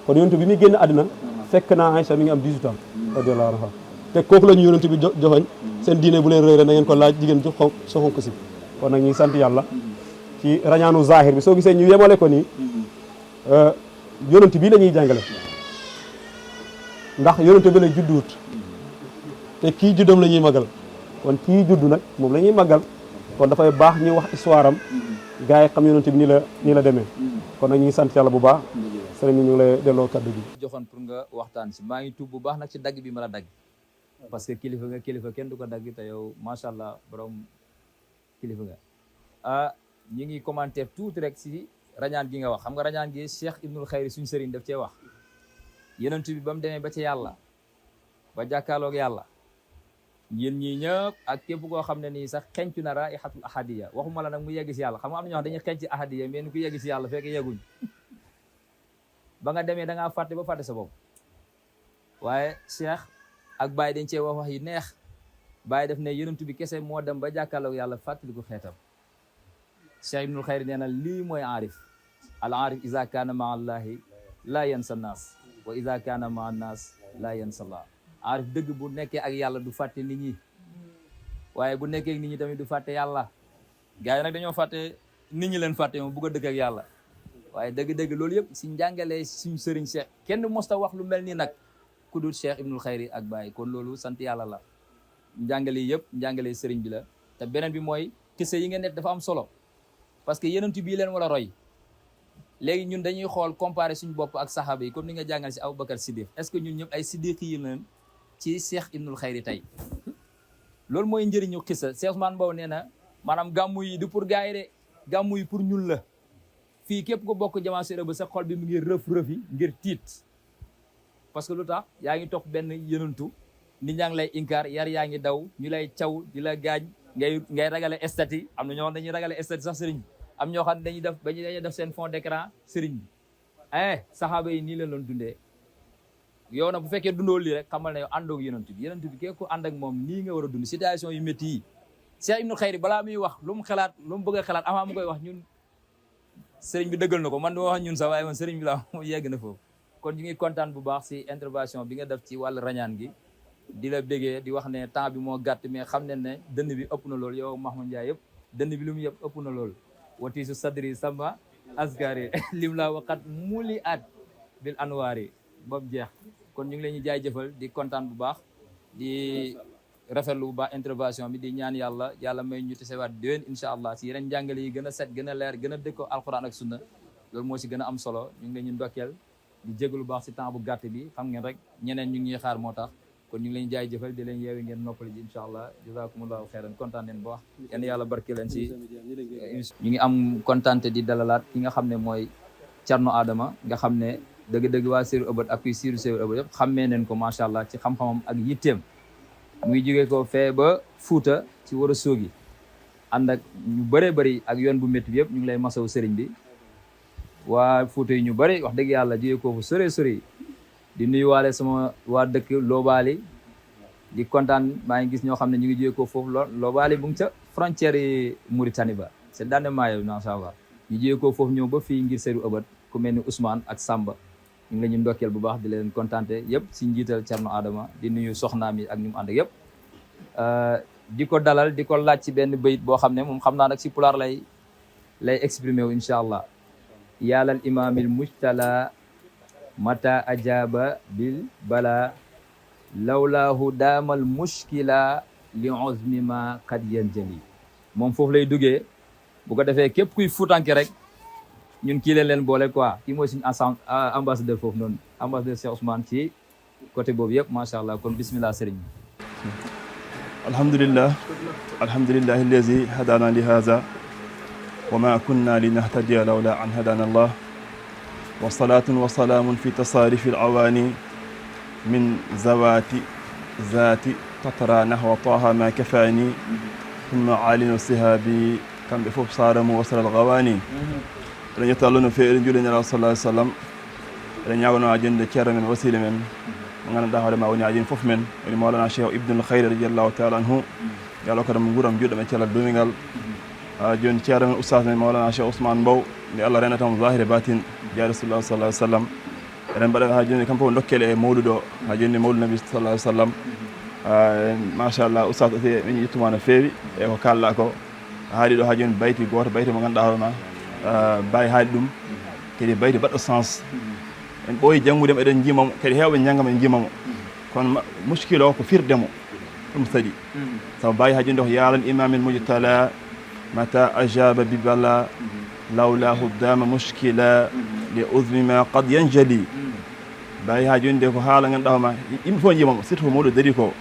kon yonent bi muy génn àddina fekk naa Aïcha mi ngi am 18 ans radiyallahu anha te kooku la ñu yonent bi joxoñ seen diine bu leen réeré na ngeen ko laaj jigéen jox ko soxon ko si kon nag ñu ngi sant yàlla ci rañaanu zahir bi soo gisee ñu yemale ko nii yonent bii la ñuy jàngale ndax yonent bi lay judduwut te kii juddam la ñuy magal kon kii juddu nag moom la ñuy magal kon dafay baax ñu wax histoire am gars yi xam yonent bi nii la demee kon nag ñu ngi sant yàlla bu baax sëriñ bi ñu ngi lay delloo kaddu gi joxoon pour nga waxtaan si maa ngi tuub bu baax nag ci dagg bi ma la dagg parce que kilifa nga kilifa kenn du ko dagg te yow macha allah borom kilifa nga ñu ngi commentaire tuuti rek si rañaan gi nga wax xam nga rañaan gi Cheikh Ibnul Khayri suñu sëriñ daf cee wax yonent bi ba mu demee ba ci yàlla ba jàkkaarloog yàlla yéen ñii ñëpp ak képp koo xam ne nii sax xencu na raihatul ahadiya waxuma la nag mu yegg si yàlla xam nga am na ñoo xam dañuy xenc ahadiya mais ni ku yegg si yàlla fekk yegguñ ba nga demee da ngaa fàtte ba fàtte sa bopp waaye Cheikh ak Baye dañ cee wax yu neex Baye def ne yonent bi kese moo dem ba jàkkaarloog yàlla fàttaliku xeetam Cheikh Ibnul Khayri nee na lii mooy aarif al aarif iza kaana maa allahi laa yansa naas wa iza kaana maa naas laa yansa allah aarif dëgg bu nekkee ak yàlla du fàtte nit ñi waaye bu nekkee ak nit ñi tamit du fàtte yàlla gars yi nag dañoo fàtte nit ñi leen fàtte moom bugg a dëkk ak yàlla waaye dëgg-dëgg loolu yëpp si njàngalee suñu sëriñ Cheikh kenn mosta wax lu mel nii nag ku dul Cheikh Ibnul Khayri ak Baye kon loolu sant yàlla la njàngale yëpp njàngale sëriñ bi la te beneen bi mooy kese yi ngeen net dafa am solo parce que yeneen bii leen war a roy léegi ñun dañuy xool comparer suñu bopp ak saxaaba yi comme ni nga jàngal si Aboubacar Siddiq est-ce que ñun ñëpp ay siddiq yi leen ci Cheikh Ibnul Khayri tey loolu mooy njëriñu xisa Cheikh Ousmane Mbow nee na maanaam gàmmu yi du pour gars yi de gàmmu yi pour ñun la fii képp ko bokk jamaa sera ba sa xol bi mu ngi rëf yi ngir tiit parce que lu tax yaa ngi topp benn yenantu nit ñaa ngi lay inkaar yar yaa ngi daw ñu lay caw di la gaañ ngay ragale estati am na ñoo xam dañuy ragale estati sax sëriñ bi am ñoo xam ne dañuy def seen fond d'écran sëriñ bi saxaaba yi nii leen doon dundee yow nag bu fekkee dundoo lii rek xamal ne yow àndoog yenant bi képp ko ànd ak moom nii nga war a dund situation yu métti yi Cheikh Ibnul Khayri balaa muy wax lu mu bëgg a xalaat avant mu koy wax ñun sëriñ bi dëggal na ko man duma wax ñun sax waaye man sëriñ bi la mu yegg na foofu kon ñu ngi kontaan bu baax si intervention bi nga def ci wàllu rañaan gi di la bégee di wax ne temps bi moo gàtt mais xam ne dënn bi ëpp na loolu yow Mahmoud Ndiaye yëpp dënn bi lu mu yëpp ëpp na loolu watiisu sadri sama askari lim la waxat muli at bil anwaari boobu jeex kon ñu ngi leen di jaajëfal di kontaan bu baax di rafetlu bu baax intervention bi di ñaan yàlla may ñu tesewaat déwén incha allah si yeneen njàngale yi gën a set gën a leer gën a dëkkoo alquran ak sunna loolu moo si gën a am solo ñu ngi leen ñu ndokkeel di jégalu baax si temps bu gàtt bi xam ngeen rek ñeneen ñu ngi xaar moo tax kon ñu ngi leen jaajëfal di leen yeewi ngeen noppali ji incha allah jazakumullahu xeyran kontaan leen bu baax yéen yàlla barke leen si ñu ngi am kontaan di dalalaat ki nga xam ne mooy Thierno Adama nga xam ne dëgg-dëgg waa Seydou Abad ak kuy siiru Seydou Abad yëpp xammee neen ko macha allah ci xam-xamam ak yitteem muy jógee ko fee ba Fuuta ci war a soogi ànd ak ñu bëree bëri ak yoon bu métti bi yëpp ñu ngi lay masaw sëriñ bi waa Fuuta yi ñu bëri wax dëgg yàlla jógee ko fu sore sori di nuyuwaale sama waa dëkk Loobaali di kontaan maa ngi gis ñoo xam ne ñu ngi jógee ko foofu Loobaali bu ngi ca frontière yi Mauritanie ba c'est daane maayo macha allah ñu jógee ko foofu ñëw ba fii ngir Seydou Abad ku mel ni Ousmane ak Samba ñu ngi la ñu ndokkeel bu baax di leen kontaante yëpp si njiital Thierno Adama di nuyu soxnaam yi ak ñu mu ànd yëpp di ko dalal di ko laaj ci benn bayit boo xam ne moom xam naa nag si pulaar lay exprimer wu incha allah yàllal imaamil mujtala mata ajaba bil bala lawlaahu daamal mushkila li uzmi ma qad yanjali moom foofu lay duggee bu ko defee képp kuy fuutanke rek ñun kii leen boole quoi kii mooy suñu ambassadeur foofu noonu ambassadeur Cheikh Ousmane ci côté boobu yëpp macha allah kon bismillah sëriñ alhamdulillahi allazi hadana li hadha wa ma kunna linahtadiya lawla an hadana allah wa salatun wa salamun fi tasarifi alawani min zawati zati tatra nahwa taha ma kafani thumma alinu sihabi kamɓe fof saramu wasal algawani eɗen yettalluno fewi eɗen juuɗe nelaɗo sallah alih sallam eɗen ñagono ajinde ceerno men wasile men mo ganduɗa hoorema woni ajini foof men woni mawlana cheikh ibnul khayre radiallahu taala anhu yo Allah kadam guuram juuɗe men cellal dumigal joni ceerno men oustaz men mawlana cheikh Ousmane Mbow nde Allah renatamo zahir e batin jeya rasulullah sallah alih sallam eɗen mbaɗa ha joni kam fof dokkele e mawlude o ha joni mawlud nabi sallah alih sallam machallah oustaz ati min yettuma no fewi e ko kalɗa ko haali ɗo ha joni bayti goto bayti mo ganduɗa hoorema bawi haali ɗum kadi bayti baɗɗo sens en ɓooyi janngude mo eɗen jimamo kadi hewɓe janggamo en jimamo kono muskil o ko firdemo ɗum saɗi sabu bawi ha joni ko yalan imamil mujtala mata ajaba bi bala lawlahu dama muskila li uzmi ma qad yanjali bawi ha joni de ko haala ganduɗa hoorema yimɓe fof jimamo surtout ko mawɗo dari ko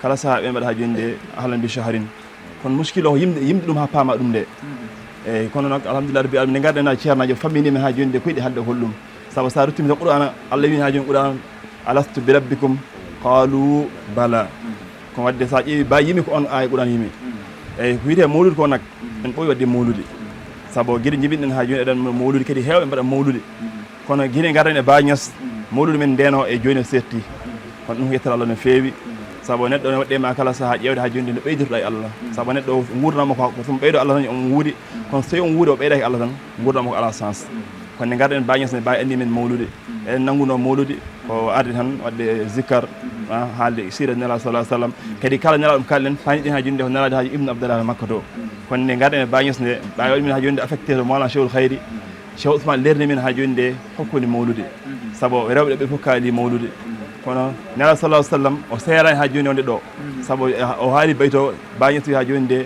kala saaha ɓe mbaɗa ha joni de ahlan bi shahrin kono muskil o ko yimde ɗum ha paama ɗum nde eyyi kono noon alhamdulillah rabbil alamin nde garɗen ceernajo famminima ha joni de ko yiɗi haalde holɗum saabu sa ruttimi tan qur'ana Allah wini ha joni qur'ana alastu bi rabbikum qalu bala ko wadde sa ƴeewi ba yimi ko on aya qur'ana yimi eyyi ko wiyete mawlude ko nak en ɓooyi wadde mawlude saabu gueɗe jibinɗen ha joni eɗen mawlude kadi hewɓe mbaɗa mawlude kono guine garɗen e Ba Niass mawlude men ndeno e joni o serti kono ɗum ko yettere Allah no fewi saabu neɗɗo ne waɗɗema kala saaha ƴewde ha joni no ɓeydirɗo e Allah saabu neɗɗo gurdama ko somo ɓeydo Allah tan on wuuri kono so tawi on wuuri o ɓeydaki Allah tan gurdama ko ala sens kono nde garɗen Ba Niass ne mbawi andi men mawlude eɗen nannguno mawlude ko arde tan wadde zikkar haalde sira nelaɗo sallah sallam kadi kala nelaɗo ɗum kalɗen fani ɗen ha joni nde ko nelade haji ibnu abdallah makka to kono nde garɗen e Ba Niass nde ɓawi waɗi min ha joni nde affecté to mawlana cheikhul khayri cheikh Ousmane lerni min ha joni nde hokkude mawlude saabu rewɓe ɓe fof kaali mawlude kono nelaɗo sallah sallam o seerani ha joni onde ɗo saabu o haali bayto Ba Niass wi ha joni nde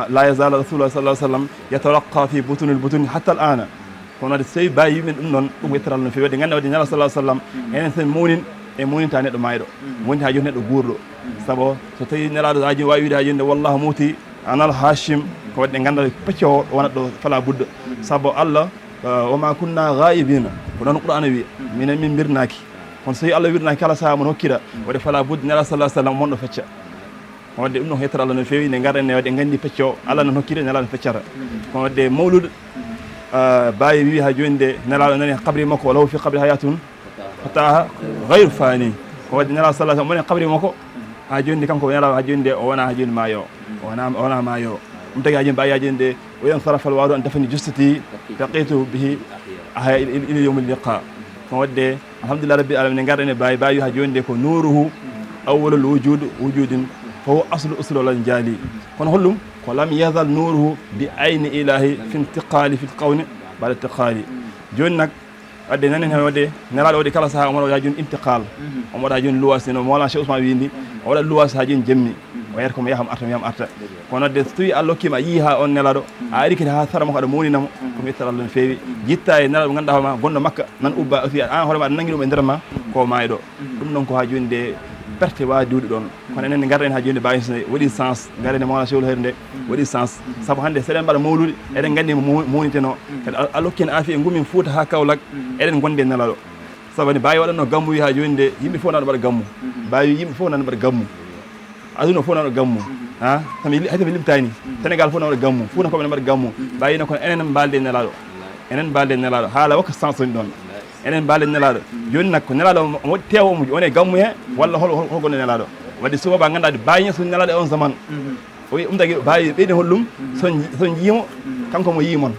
la yazal rasulullah sallah sallam yatalaqqa fi butunil butuni hatta al ana kono wadde so tawi bawi yimen ɗum noon ɗum ko yettere Allah no fewi wadde ganda wadde nelaɗo sallah sallam enen sen mawnin e mawninta neɗɗo mayɗo wonti ha joni neɗɗo guurɗo saabu so tawi nelaɗo ha joni wawi wiide ha joni nde wallahu muti anal hashim ko wadde ganda pecce o wonat ɗo fala budda saabu Allah wama kunna ghaibina ko noon qur'ana wi minen min birnaki kono so tawi Allah wirnaki kala saaha mon hokkira wadde fala budda nelaɗo sallah sallam monɗo fecca wadde ɗum ɗon ko yettere Allah no fewi nde garɗen ne wadde gandi pecce o Allah nan hokkira nelaɗo feccata kono wadde mawlud bawi wi ha joni nde nelaɗo nani kabri makko walaw fi kabri hayatun fataha gayru fani ko wadde nelaɗo sallah sallam woni kabri makko ha joni nde kanko nelaɗo ha joni nde o wona ha joni maayo o wona maayo ɗum tagi ha joni mbawi ha joni nde o yen sarafal wawdu an dafani justiti taqitu bihi aya ila yawmil liqa ko wadde alhamdulillah rabbil alamin nde garɗen e bawi ha joni nde ko nuruhu awwalul wujudin فهو أصل لن جالي كون هلوم ولم يزال نوره بعين إلهي في انتقال في القون بعد الانتقال جون نك wadde nanen hen wadde nelaɗo waɗi kala saaha omo waɗa joni intiqal omo waɗa joni luwas no mawlana cheikh Ousmane windi o waɗa luwas ha joni jammi o yiyata komo yaham arta kono wadde so tawi Allah hokkima a yii ha on nelaɗo a ari kadi ha sara makko aɗa mawninamo komi yettere Allah no fewi jitta e nelaɗo ganduɗa hoorema gonɗo makka nan ubba aussi an hoorema aɗa nanggui ɗum e nder ma ko mayɗo ɗum noon ko ha joni nde perte wawi diwde ɗon kono enen garɗen ha joni Baye Niass waɗi sens garɗen Mawlana Cheikhul Hayri nde waɗi sens saabu hannde seɗen mbaɗa mawlude eɗen gandi mo mowniteno kadi Allah hokki en aafiya gummin Fouta ha Kaolack eɗen gondi e nelaɗo sabu Baye waɗatno gammu wi ha joni nde yimɓe fof nano mbaɗa gammu Baye yimɓe fof nano mbaɗa gammu aduna fof nano gammu ha tami limtani Sénégal fof nano mbaɗa gammu Fouta koɓe mbaɗa gammu Baye no kono enen mbalde nelaɗo haala wakka sens woni ɗon enen mbalde nelaɗo joni nak ko nelaɗo mo waɗi tewo omo woni e gammu he walla holgonde nelaɗo wadde subaɓa ganduɗa Baye Niass nelaɗo e on zaman o wi tagi Baye ɓeydi hollum so jiimo kanko mo yimon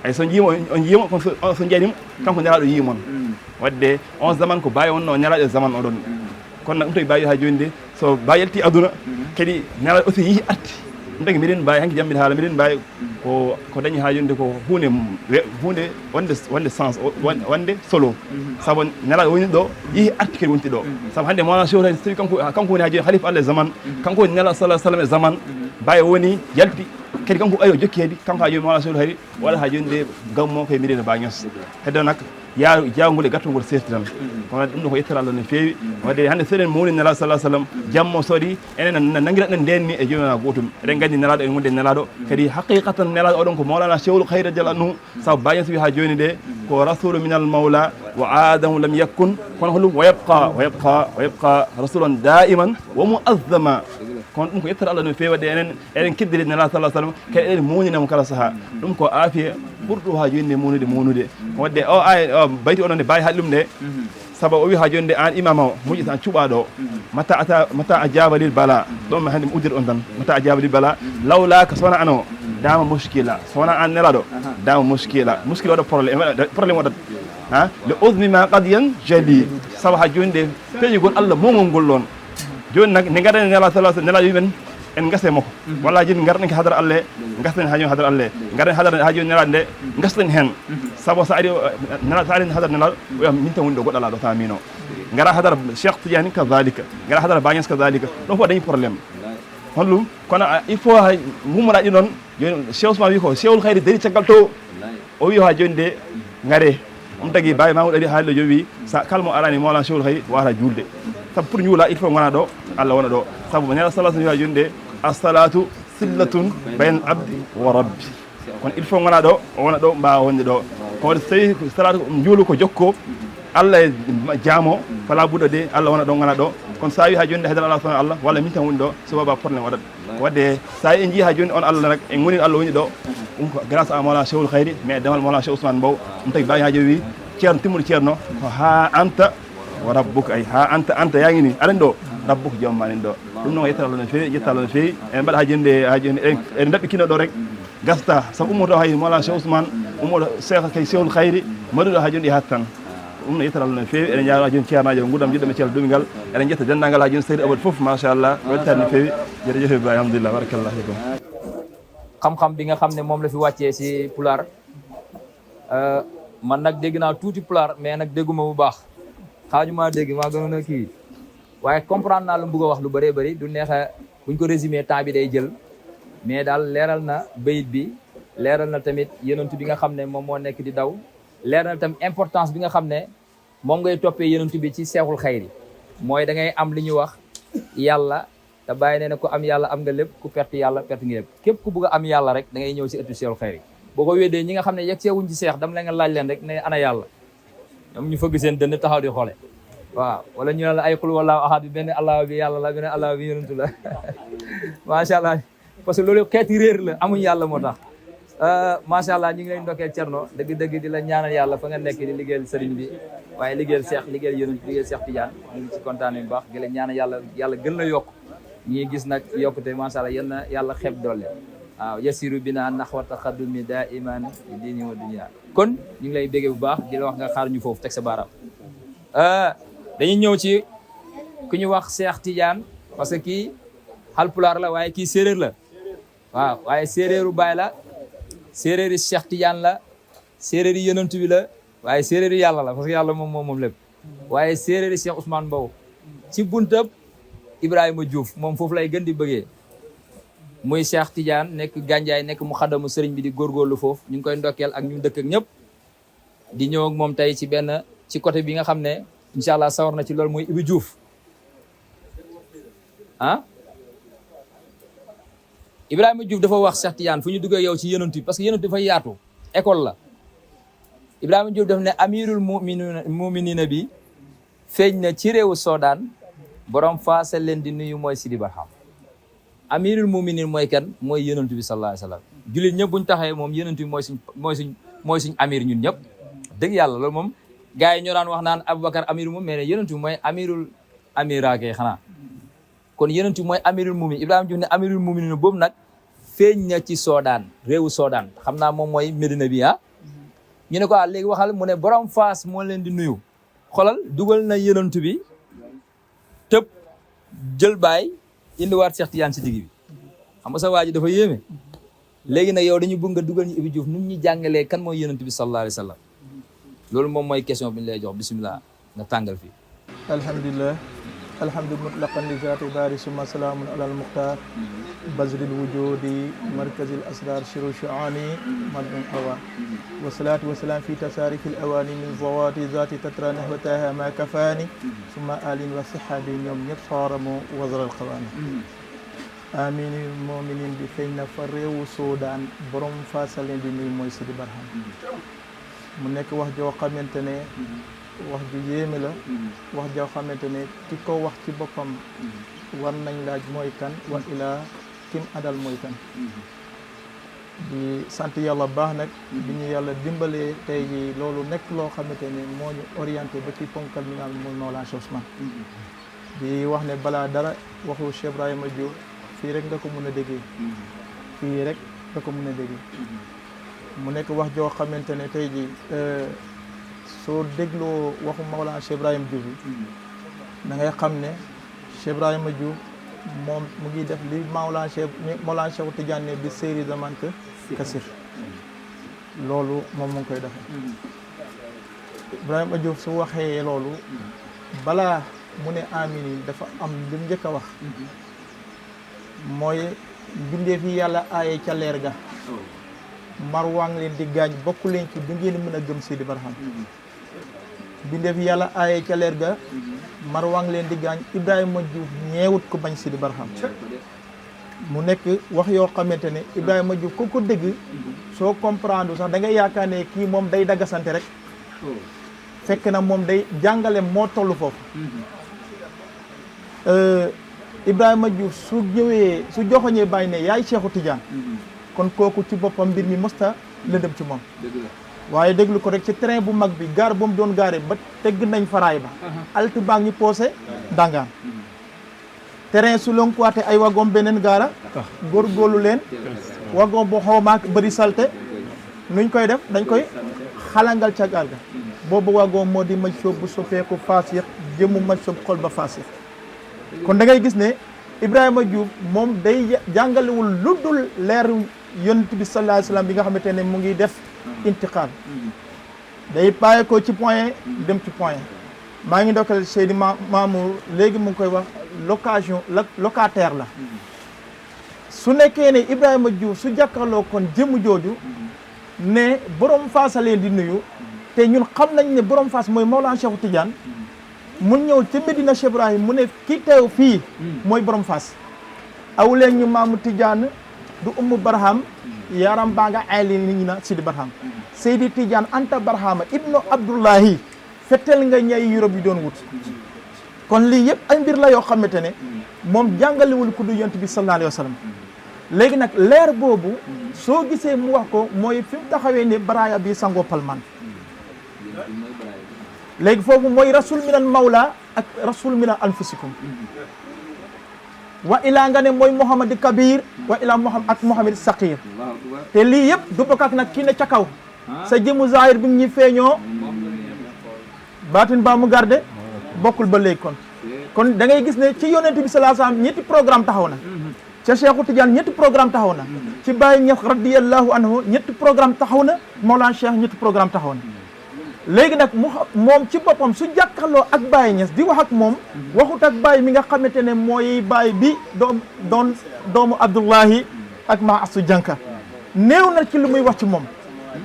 ay so jiimo on jiimo kono so jeeɗimo kanko nelaɗo yimon wadde on zaman ko Baye wonno nelaɗo e zaman oɗon kono nak tagi Baye ha joni de so Baye yalti aduna kadi nelaɗo aussi yihi arti tagi miɗen Baye hanki jammiɗe haala miɗen Baye ko dañi ha joni de ko hunde wonde sens wonde solo saabu nelaɗo woni ɗo yihi arti kadi wonti ɗo saabu hannde Mawlana Cheikhul Hayri so tawi kanko woni ha joni halifa Allah e zaman kanko woni nelaɗo sallah sallam e zaman Baye woni yalti kadi kanko ayo jokki heedi kanko ha joni Mawlana Cheikhul Hayri waɗa ha joni de gammo koye miɗen Baye Niass heddo nak jawgol e gattugol serti tan kono ɗum ɗo ko yettata Allah no feewi wadde hannde so eɗen mawni nelaɗo sallah sallam jammo soɗi enen nanguiraɗen ndenni e jomina gotum eɗen gandi nelaɗo en wonde nelaɗo kadi haqiqatan nelaɗo oɗon ko Mawlana Cheikhul Hayri radiyallahu anhu saabu Baye Niass wi ha joni de ko rasulu minal mawla wa adamu lam yakkun kono holum wa yabqa rasulun daiman wa muazzama kono ɗum ko yettata Allah no feewi wadde eɗen keddiri nelaɗo sallah sallam kadi eɗen mawninamo kala saaha ɗum ko aafiya ɓurɗo ha joni nde mawnude wadde o aya bayti onon nde Baye haali ɗum nde sabu o wi ha joni nde an imama o muƴƴita an cuɓaɗo mata a jabalil bala ɗon hannde mi uddir on tan mata a jabalil bala lawlaka sowona an o dama muskila sowona an nelaɗo dama muskila waɗa probléme waɗat ha le usmi ma qadiyan jali sabu ha joni nde peeñugol Allah momol ngol ɗon joni nak nde gaɗani nelaɗo wimen en gase makko walla joni garɗen ko hadara Allah gasten ha joni hadara Allah garɗen hadara ha joni nelaɗo nde gasten hen saabu sa ari nelaɗo sa ari hadara nelaɗo wiya min tan woni ɗo goɗɗo alaɗo tamino gara hadara Cheikh Tidiane kadalika gara hadara Baye Niass kadalika ɗon fof dañi probléme hollum kono il faut ha gummoɗaɗi noon joni Cheikh Ousmane wi ko Cheikhul Hayri dari caggal to o wi ha joni de gaare ɗum tagui Baye Mamoudou ari haalde joni wi sa kala mo arani Mawlana Cheikhul Hayri wata julde sabu pour ñuula il faut gona ɗo Allah wona ɗo sabu nelaɗo sallah wi ha joni de as-salatu sillatun bayna abdi wa rabbi kono il faut gona ɗo o wona ɗo mbawa wonde ɗo ko waɗi so tawi salatu juulu ko jokko Allah e jaamo fala ɓuuɗo de Allah wona ɗo gona ɗo kono sa wi ha joni haydara Allah subhanahu Allah walla min tan woni ɗo so baba probléme waɗat wadde sa en jii ha joni on Allah nak en goni Allah woni ɗo ɗum ko grâce à Mawlana Cheikhul Hayri mais demal Mawlana Cheikh Ousmane Mbow ɗum tagi Baye ha joni wi ceerno timmuɗo ceerno ko ha anta wa rabbuka ay ha anta yaagi ni aɗen ɗo rabbuka joom manen ɗo ɗum noon yettata Allah no feewi yettata Allah no feewi en mbaɗa ha joni eɗen daɓɓikino ɗo rek gasta sabu ummoto hay Mawlana Cheikh Ousmane ummoɗo Cheikhul Hayri maɗuɗo ha joni ɗi hat tan ɗum no yettata Allah no feewi eɗen jaa ha joni ceernajo guddam jiɗɗo ceerno dumingal eɗen jetta dendagal ha joni seydi abad foof machallah wettade no feewi jërëjëf Baye alhamdulillah barakallah fikum xam-xam bi nga xam ne moom la fi wàccee si pulaar man nag dégg naa tuuti pulaar mais nag dégguma bu baax xaajuma dégg maa gënoon a kii waaye comprendre naa lu mu bëgg a wax lu bëree bëri du neex a buñ ko résumé temps bi day jël mais daal leeral na bayit bi leeral na tamit yenentu bi nga xam ne moom moo nekk di daw leeral na tamit importance bi nga xam ne moom ngay toppee yenentu bi ci Cheikhul Hayri mooy da ngay am li ñuy wax yàlla te bàyyi nee na ku am yàlla am nga lépp ku perte yàlla perte nga lépp képp ku bëgg a am yàlla rek da ngay ñëw si ëttu Cheikhul Hayri boo ko weddee ñi nga xam ne yegg seewuñ ci Cheikh dam la nga laaj leen rek ne ana yàlla ñoom ñu fëgg seen dënn taxaw di xoole waaw wala ñu ne la ay xul wallaahu ahad bi benn allah bi yàlla la benn allah bi yonentu la macha allah parce que loolu xeeti réer la amuñ yàlla moo tax macha allah ñu ngi lay ndokkeel Cerno dëgg-dëgg di la ñaanal yàlla fa nga nekk di liggéeyal sëriñ bi waaye liggéeyal Cheikh liggéeyal yonent liggéeyal Cheikh Tidiane ñu ngi ci kontaan bu baax di la ñaanal yàlla gën la yokk ñi gis nag yokkute macha allah yal na yàlla xeeb doole waaw yasiru bina naxwa taxaddumi daa iman diini wa dunya kon ñu ngi lay béggee bu baax di la wax nga xaar ñu foofu teg sa baaraam dañuy ñëw ci ku ñu wax Cheikh Tidiane parce que kii Halpulaar la waaye kii séeréer la waaw waaye séeréeru Baay la séeréeri Cheikh Tidiane la séeréeri yonentu bi la waaye séeréeri yàlla la parce que yàlla moom lépp waaye séeréeri Cheikh Ousmane Mbow ci buntab Ibrahima Diouf moom foofu lay gën di bëggee muy Cheikh Tidiane nekk gànjaay nekk mu xadamu sëriñ bi di góorgóorlu foofu ñu ngi koy ndokkeel ak ñu dëkk ak ñëpp di ñëw ak moom tey ci côté bi nga xam ne incha allah sawar na ci loolu mooy Ibi Diouf ah Ibrahima Diouf dafa wax Cheikh Tidiane fu ñu duggee yow ci yonent bi parce que yonent dafa yaatu école la Ibrahima Diouf daf ne amirul muminina bi feeñ na ci réewu Soodaan borom faasal leen di nuyu mooy Sidi Barham amirul muminin mooy kan mooy yonent bi sallallahu alayhi wa sallam jullit ñëpp buñ taxee moom yonent bi mooy suñ amir ñun ñëpp dëgg yàlla loolu moom gars yi ñoo daan wax naan Aboubacar amirul mumin mais ne yonent bi mooy amirul amiraake xanaa kon yonent bi mooy amirul mumin Ibrahima Diouf ne amirul muminin boobu nag feeñ na ci Soodaan réewu Soodaan xam naa moom mooy Medina bi ah ñu ne ko léegi waxal mu ne borom faas moo leen di nuyu xolal dugal na yonent bi tëb jël baay indiwaat Cheikh Tidiane si digg bi xam nga sa waa ji dafa yéeme léegi nag yow dañu bëgg nga dugal ñu Ibi Diouf nu ñu jàngalee kan mooy yonent bi sallallahu alayhi wa sallam loolu moom mooy question bi ñu lay jox bisimilah nga tàngal fii alhamdulilah alhamdu mutlaqan li zaati daari summa salaamun ala almuxtaar bazril wujudi markazil asrar shiru shuani madun awa wasalaatu wasalaam fi tasaarifi l awaani min zawaati zaati tatra nahwataha ma kafaani summa alin wa sihaabi ñoom ñëpp sooramo wazral xawaani aminil mominin bi feeñ na fa réewu Soodaan borom faasaleen di nuyu mooy Sidi Barham mu nekk wax joo xamante ne wax ju yéeme la wax joo xamante ne ki ko wax ci boppam war nañ laaj mooy kan wa ilaa kim adal mooy kan di sant yàlla baax nag bi ñu yàlla dimbalee tey ji loolu nekk loo xamante ne moo ñu orienté ba ci ponkal mi nga xam ne mooy Mawlana Cheikh Ousmane di wax ne balaa dara waxu Cheikh Ibrahima Diouf fii rek nga ko mën a déggee fii rek nga ko mën a déggee mu nekk wax joo xamante ne tey ji soo dégloo waxu Mawlana Cheikh Ibrahima Diouf da ngay xam ne Cheikh Ibrahima Diouf moom mu ngi def li Mawlana Cheikh Tidiane ne bi séeri zaman que kasir loolu moom mu ngi koy defe Ibrahima Diouf su waxee loolu balaa mu ne amin yi dafa am lu njëkk a wax mooy bindee fi yàlla aaye ca leer ga marwaa ngi leen di gaañ bokku leen ci du ngeen mën a gëm Sidi Barham bindeef yàlla aaye ca leer ga marwaa ngi leen di gaañ Ibrahima Diouf ñeewut ko bañ Sidi Barham mu nekk wax yoo xamante ne Ibrahima Diouf ko dégg soo comprendre sax da ngay yaakaar ne kii moom day daggasante rek fekk na moom day jàngale moo toll foofu Ibrahima Diouf su ñëwee su joxoñee bàyyi ne yaay Cheikhu Tidiane kon kooku ci boppam mbir mi mosta lëndëm ci moom waaye déglu ko rek ci train bu mag bi gaar ba mu doon gaare ba tegg nañ faraay ba altu baa ngi poosé dangaan train su lonkuwaate ay wagon beneen gaara góorgóorlu leen wagon bu xawmaak bëri salte nuñ koy def dañ koy xalangal ca gaar ga boobu wagon moo di maj soob bu soppeeku faasix jëmu maj soob xol ba faasix kon da ngay gis ne Ibrahima Diouf moom day jàngalewul lu dul leeru yonent bi sallallahu alayhi wa sallam bi nga xamante ne mu ngi def intiqaal day bàyyi ko ci point dem ci point maa ngi ndokkal Seydi Mamour léegi mu ngi koy wax locataire la su nekkee ne Ibrahima Diouf su jàkkaarloo kon jëmu jooju ne borom faasa leen di nuyu te ñun xam nañ ne borom faas mooy Mawlana Cheikh Tidiane mu ñëw ci Medina Cheikh Ibrahim mu ne ki teew fii mooy borom faas aw leen ñu maamu Tidiane du ummu Barham yaram baa nga ayli ni ñu na Sidi Barham Seydi Tidiane Anta Barhama ibnu Abdullahi fettel nga ñay Europe yi doon wut kon lii yëpp ay mbir la yoo xamante ne moom jàngalewul ku du yonent bi sallallahu alayhi wa sallam léegi nag leer boobu soo gisee mu wax ko mooy fi mu taxawee ne baraaya bi sangoo palman léegi foofu mooy rasul minal mawla ak rasul minal anfusikum wa ilaa nga ne mooy Mouhamad Kabir wa ilaa Mouhamad Saqir te lii yëpp du bokk ak nag kii ne ca kaw sa jëmu zahir bi ñuy feeñoo baatin baa mu garde bokkul ba léegi kon da ngay gis ne ci yonent bi sallallahu alayhi wasallam ñetti programme taxaw na ca Cheikhu Tidiane ñetti programme taxaw na ci Baye Niass radiyallahu anhu ñetti programme taxaw na Mawlana Cheikh ñetti programme taxaw na léegi nag moom ci boppam su jàkkaarloo ak Baye Niass di wax ak moom waxut ak Baye mi nga xamante ne mooy Baye bi doomu Abdullahi ak maa asu jànka néew na ci lu muy wax ci moom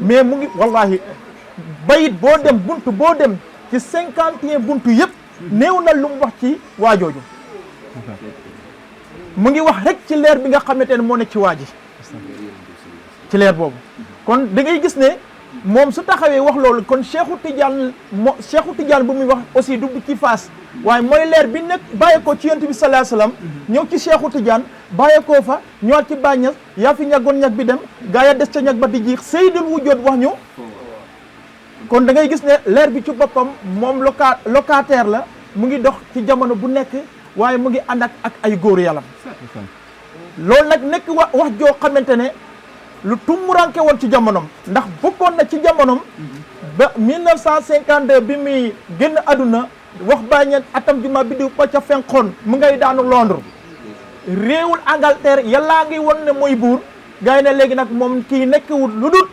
mais mu ngi wallahi bayit boo dem buntu boo dem ci 51 buntu yëpp néew na lu mu wax ci waajooju mu ngi wax rek ci leer bi nga xamante ne moo nekk ci waa ji ci leer boobu kon da ngay gis ne moom su taxawee wax loolu kon Cheikhu Tidiane bu muy wax aussi du ci faas waaye mooy leer bi nekk bàyyeekoo ci yonent bi sallallahu alayhi wasallam ñëw ci Cheikhu Tidiane bàyyeekoo fa ñëwaat ci Baay Ñas yaa fi ñaggoon ñag bi dem gaa ya des ca ñag ba di jiix Seydul Wujud wax ñu kon da ngay gis ne leer bi ci boppam moom locataire la mu ngi dox ci jamono bu nekk waaye mu ngi ànd ak ay góoru yàlla loolu nag nekk wax joo xamante ne lu tumuranke woon ci jamonom ndax bokkoon na ci jamonom ba 1952 bi muy génn àdduna wax bàyyi ñeen atam juma bi di ba ca fenkoon mu ngay daanu Londres réewul Angleterre yàllaa ngi won ne mooy buur gars yi ne léegi nag moom kii nekkewul lu dul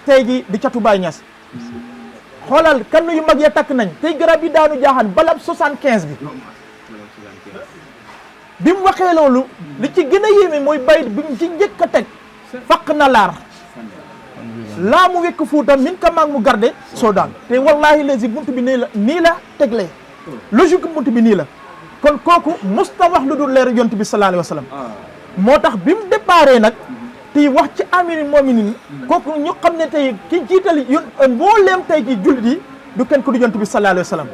tey ji di catu Baay Ñas xoolal kan yu mag ya takk nañ tey garab yi daanu jaaxaan balab 75 bi mu waxee loolu li ci gën a yéeme mooy bayit bi mu ci njëkk a teg faq na laar laa mu wekk fuuta min ka maag mu garde soo daan te wallahi lesi bunt bi nii la teglee logique bunt bi nii la kon kooku musta wax lu dul leer yonent bi sallallahu alayhi wa sallam moo tax bi mu déparé nag tey wax ci amiri mu'minin kooku ñu xam ne tey ki jiital mbooleem tey ci jullit yi du kenn ku du yonent bi sallallahu alayhi wa sallam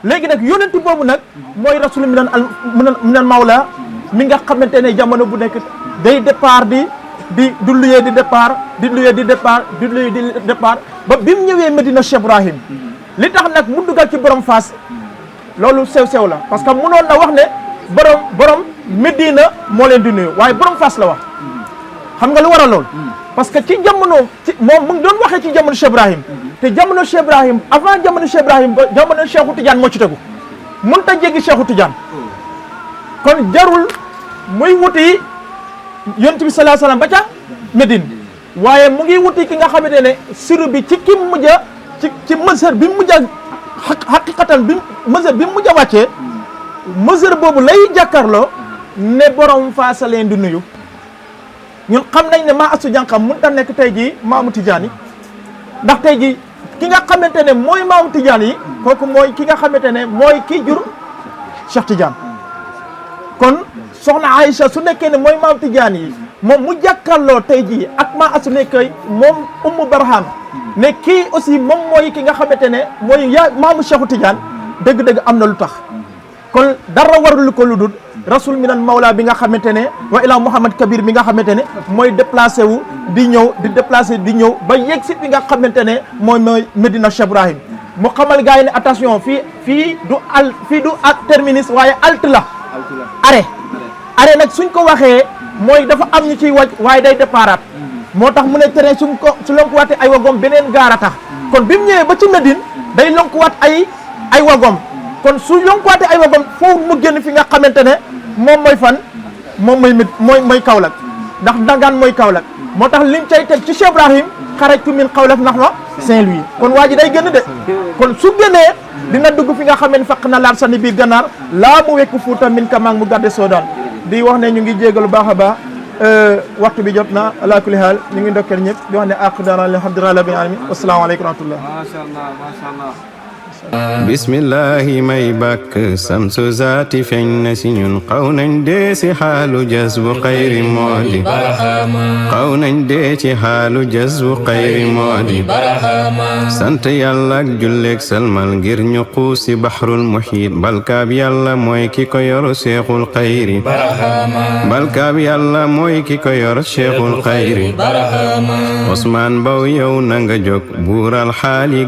léegi nag yonent boobu nag mooy rasul minal mawla mi nga xamante ne jamono bu nekk day départ di luyee di départ di luyee di départ di luyee di départ ba bi mu ñëwee Medina Cheikh Ibrahim li tax nag mu dugal ci borom Fass loolu sew la parce que munoon na wax ne borom Medina moo leen di nuyu waaye borom Fass la wax xam nga lu war a lool parce que ci jamono moom mu ngi doon waxee ci jamono Cheikh Ibrahim te jamono Cheikh Ibrahim avant jamono Cheikh Ibrahim ba jamono Cheikhu Tidiane moo ci tegu mënut a jéggi Cheikhu Tidiane kon jarul muy wuti yonent bi sallallahu alayhi wasallam ba ca Médine waaye mu ngi wuti ki nga xamante ne siru bi ci ki mujj a ci mesure bi mujj a xaqiqatan bi mesure bi mujj a wàccee mesure boobu lay jàkkaarloo ne borom Fass leen di nuyu ñun xam nañ ne maa asu jànqam mënut a nekk tey jii maamu Tidiane yi ndax tey jii ki nga xamante ne mooy maamu Tidiane yi kooku mooy ki nga xamante ne mooy kii jur Cheikh Tidiane kon soxna Aïcha su nekkee ne mooy maamu Tidiane yi moom mu jàkkaarloo tey jii ak maa asu nekkee moom Ummu Barham ne kii aussi moom mooy ki nga xamante ne mooy maamu Cheikhu Tidiane dëgg-dëgg am na lu tax kon dara warul ko lu dul rasul minan mawla bi nga xamante ne wa ila Muhammad Kabir bi nga xamante ne mooy déplacé wu di ñëw di déplacé di ñëw ba yegg si bi nga xamante ne mooy Medina Cheikh Ibrahim mu xamal gars yi ne attention fii du terminus waaye alt la arrêt nag suñ ko waxee mooy dafa am ñu ciy wàcc waaye day déparaat moo tax mu ne tere su lonkuwaatee ay wagom beneen gaara tax kon bi mu ñëwee ba ci Medine day lonkuwaat ay wagom kon su lonkuwaatee ay wagom foofu mu génn fi nga xamante ne moom mooy fan moom mooy Kaolack ndax Ndangaan mooy Kaolack moo tax lim cay teg ci Cheikh Ibrahim xarajtu min Kaolack ndax na Saint-Louis kon waa ji day génn de kon su génnee dina dugg fi nga xamee ne faq na laar sani biir gànnaar laa mu wekk fuuta min ka maag mu garde Soodaan di wax ne ñu ngi jégalu baax a baax waxtu bi jot na ala kulli haal ñu ngi ndokkeel ñëpp di wax ne aqdara alhamdulillahi rabbil alamin wasalaamaaleykum wa rahmatullah bismillahi may bàkk samsu zaati feeñ na si ñun xaw nañ dee si xaalu jazbu xayri moodi xaw nañ dee ci xaalu jazbu xayri moodi sant yàlla ak julleeg salmal ngir ñu xuus si baxrul muxiit balkaab yàlla mooy ki ko yor seexul xayri balkaab yàlla mooy ki ko yor seexul xayri Osmaan Mbow yow na nga jóg buural xaali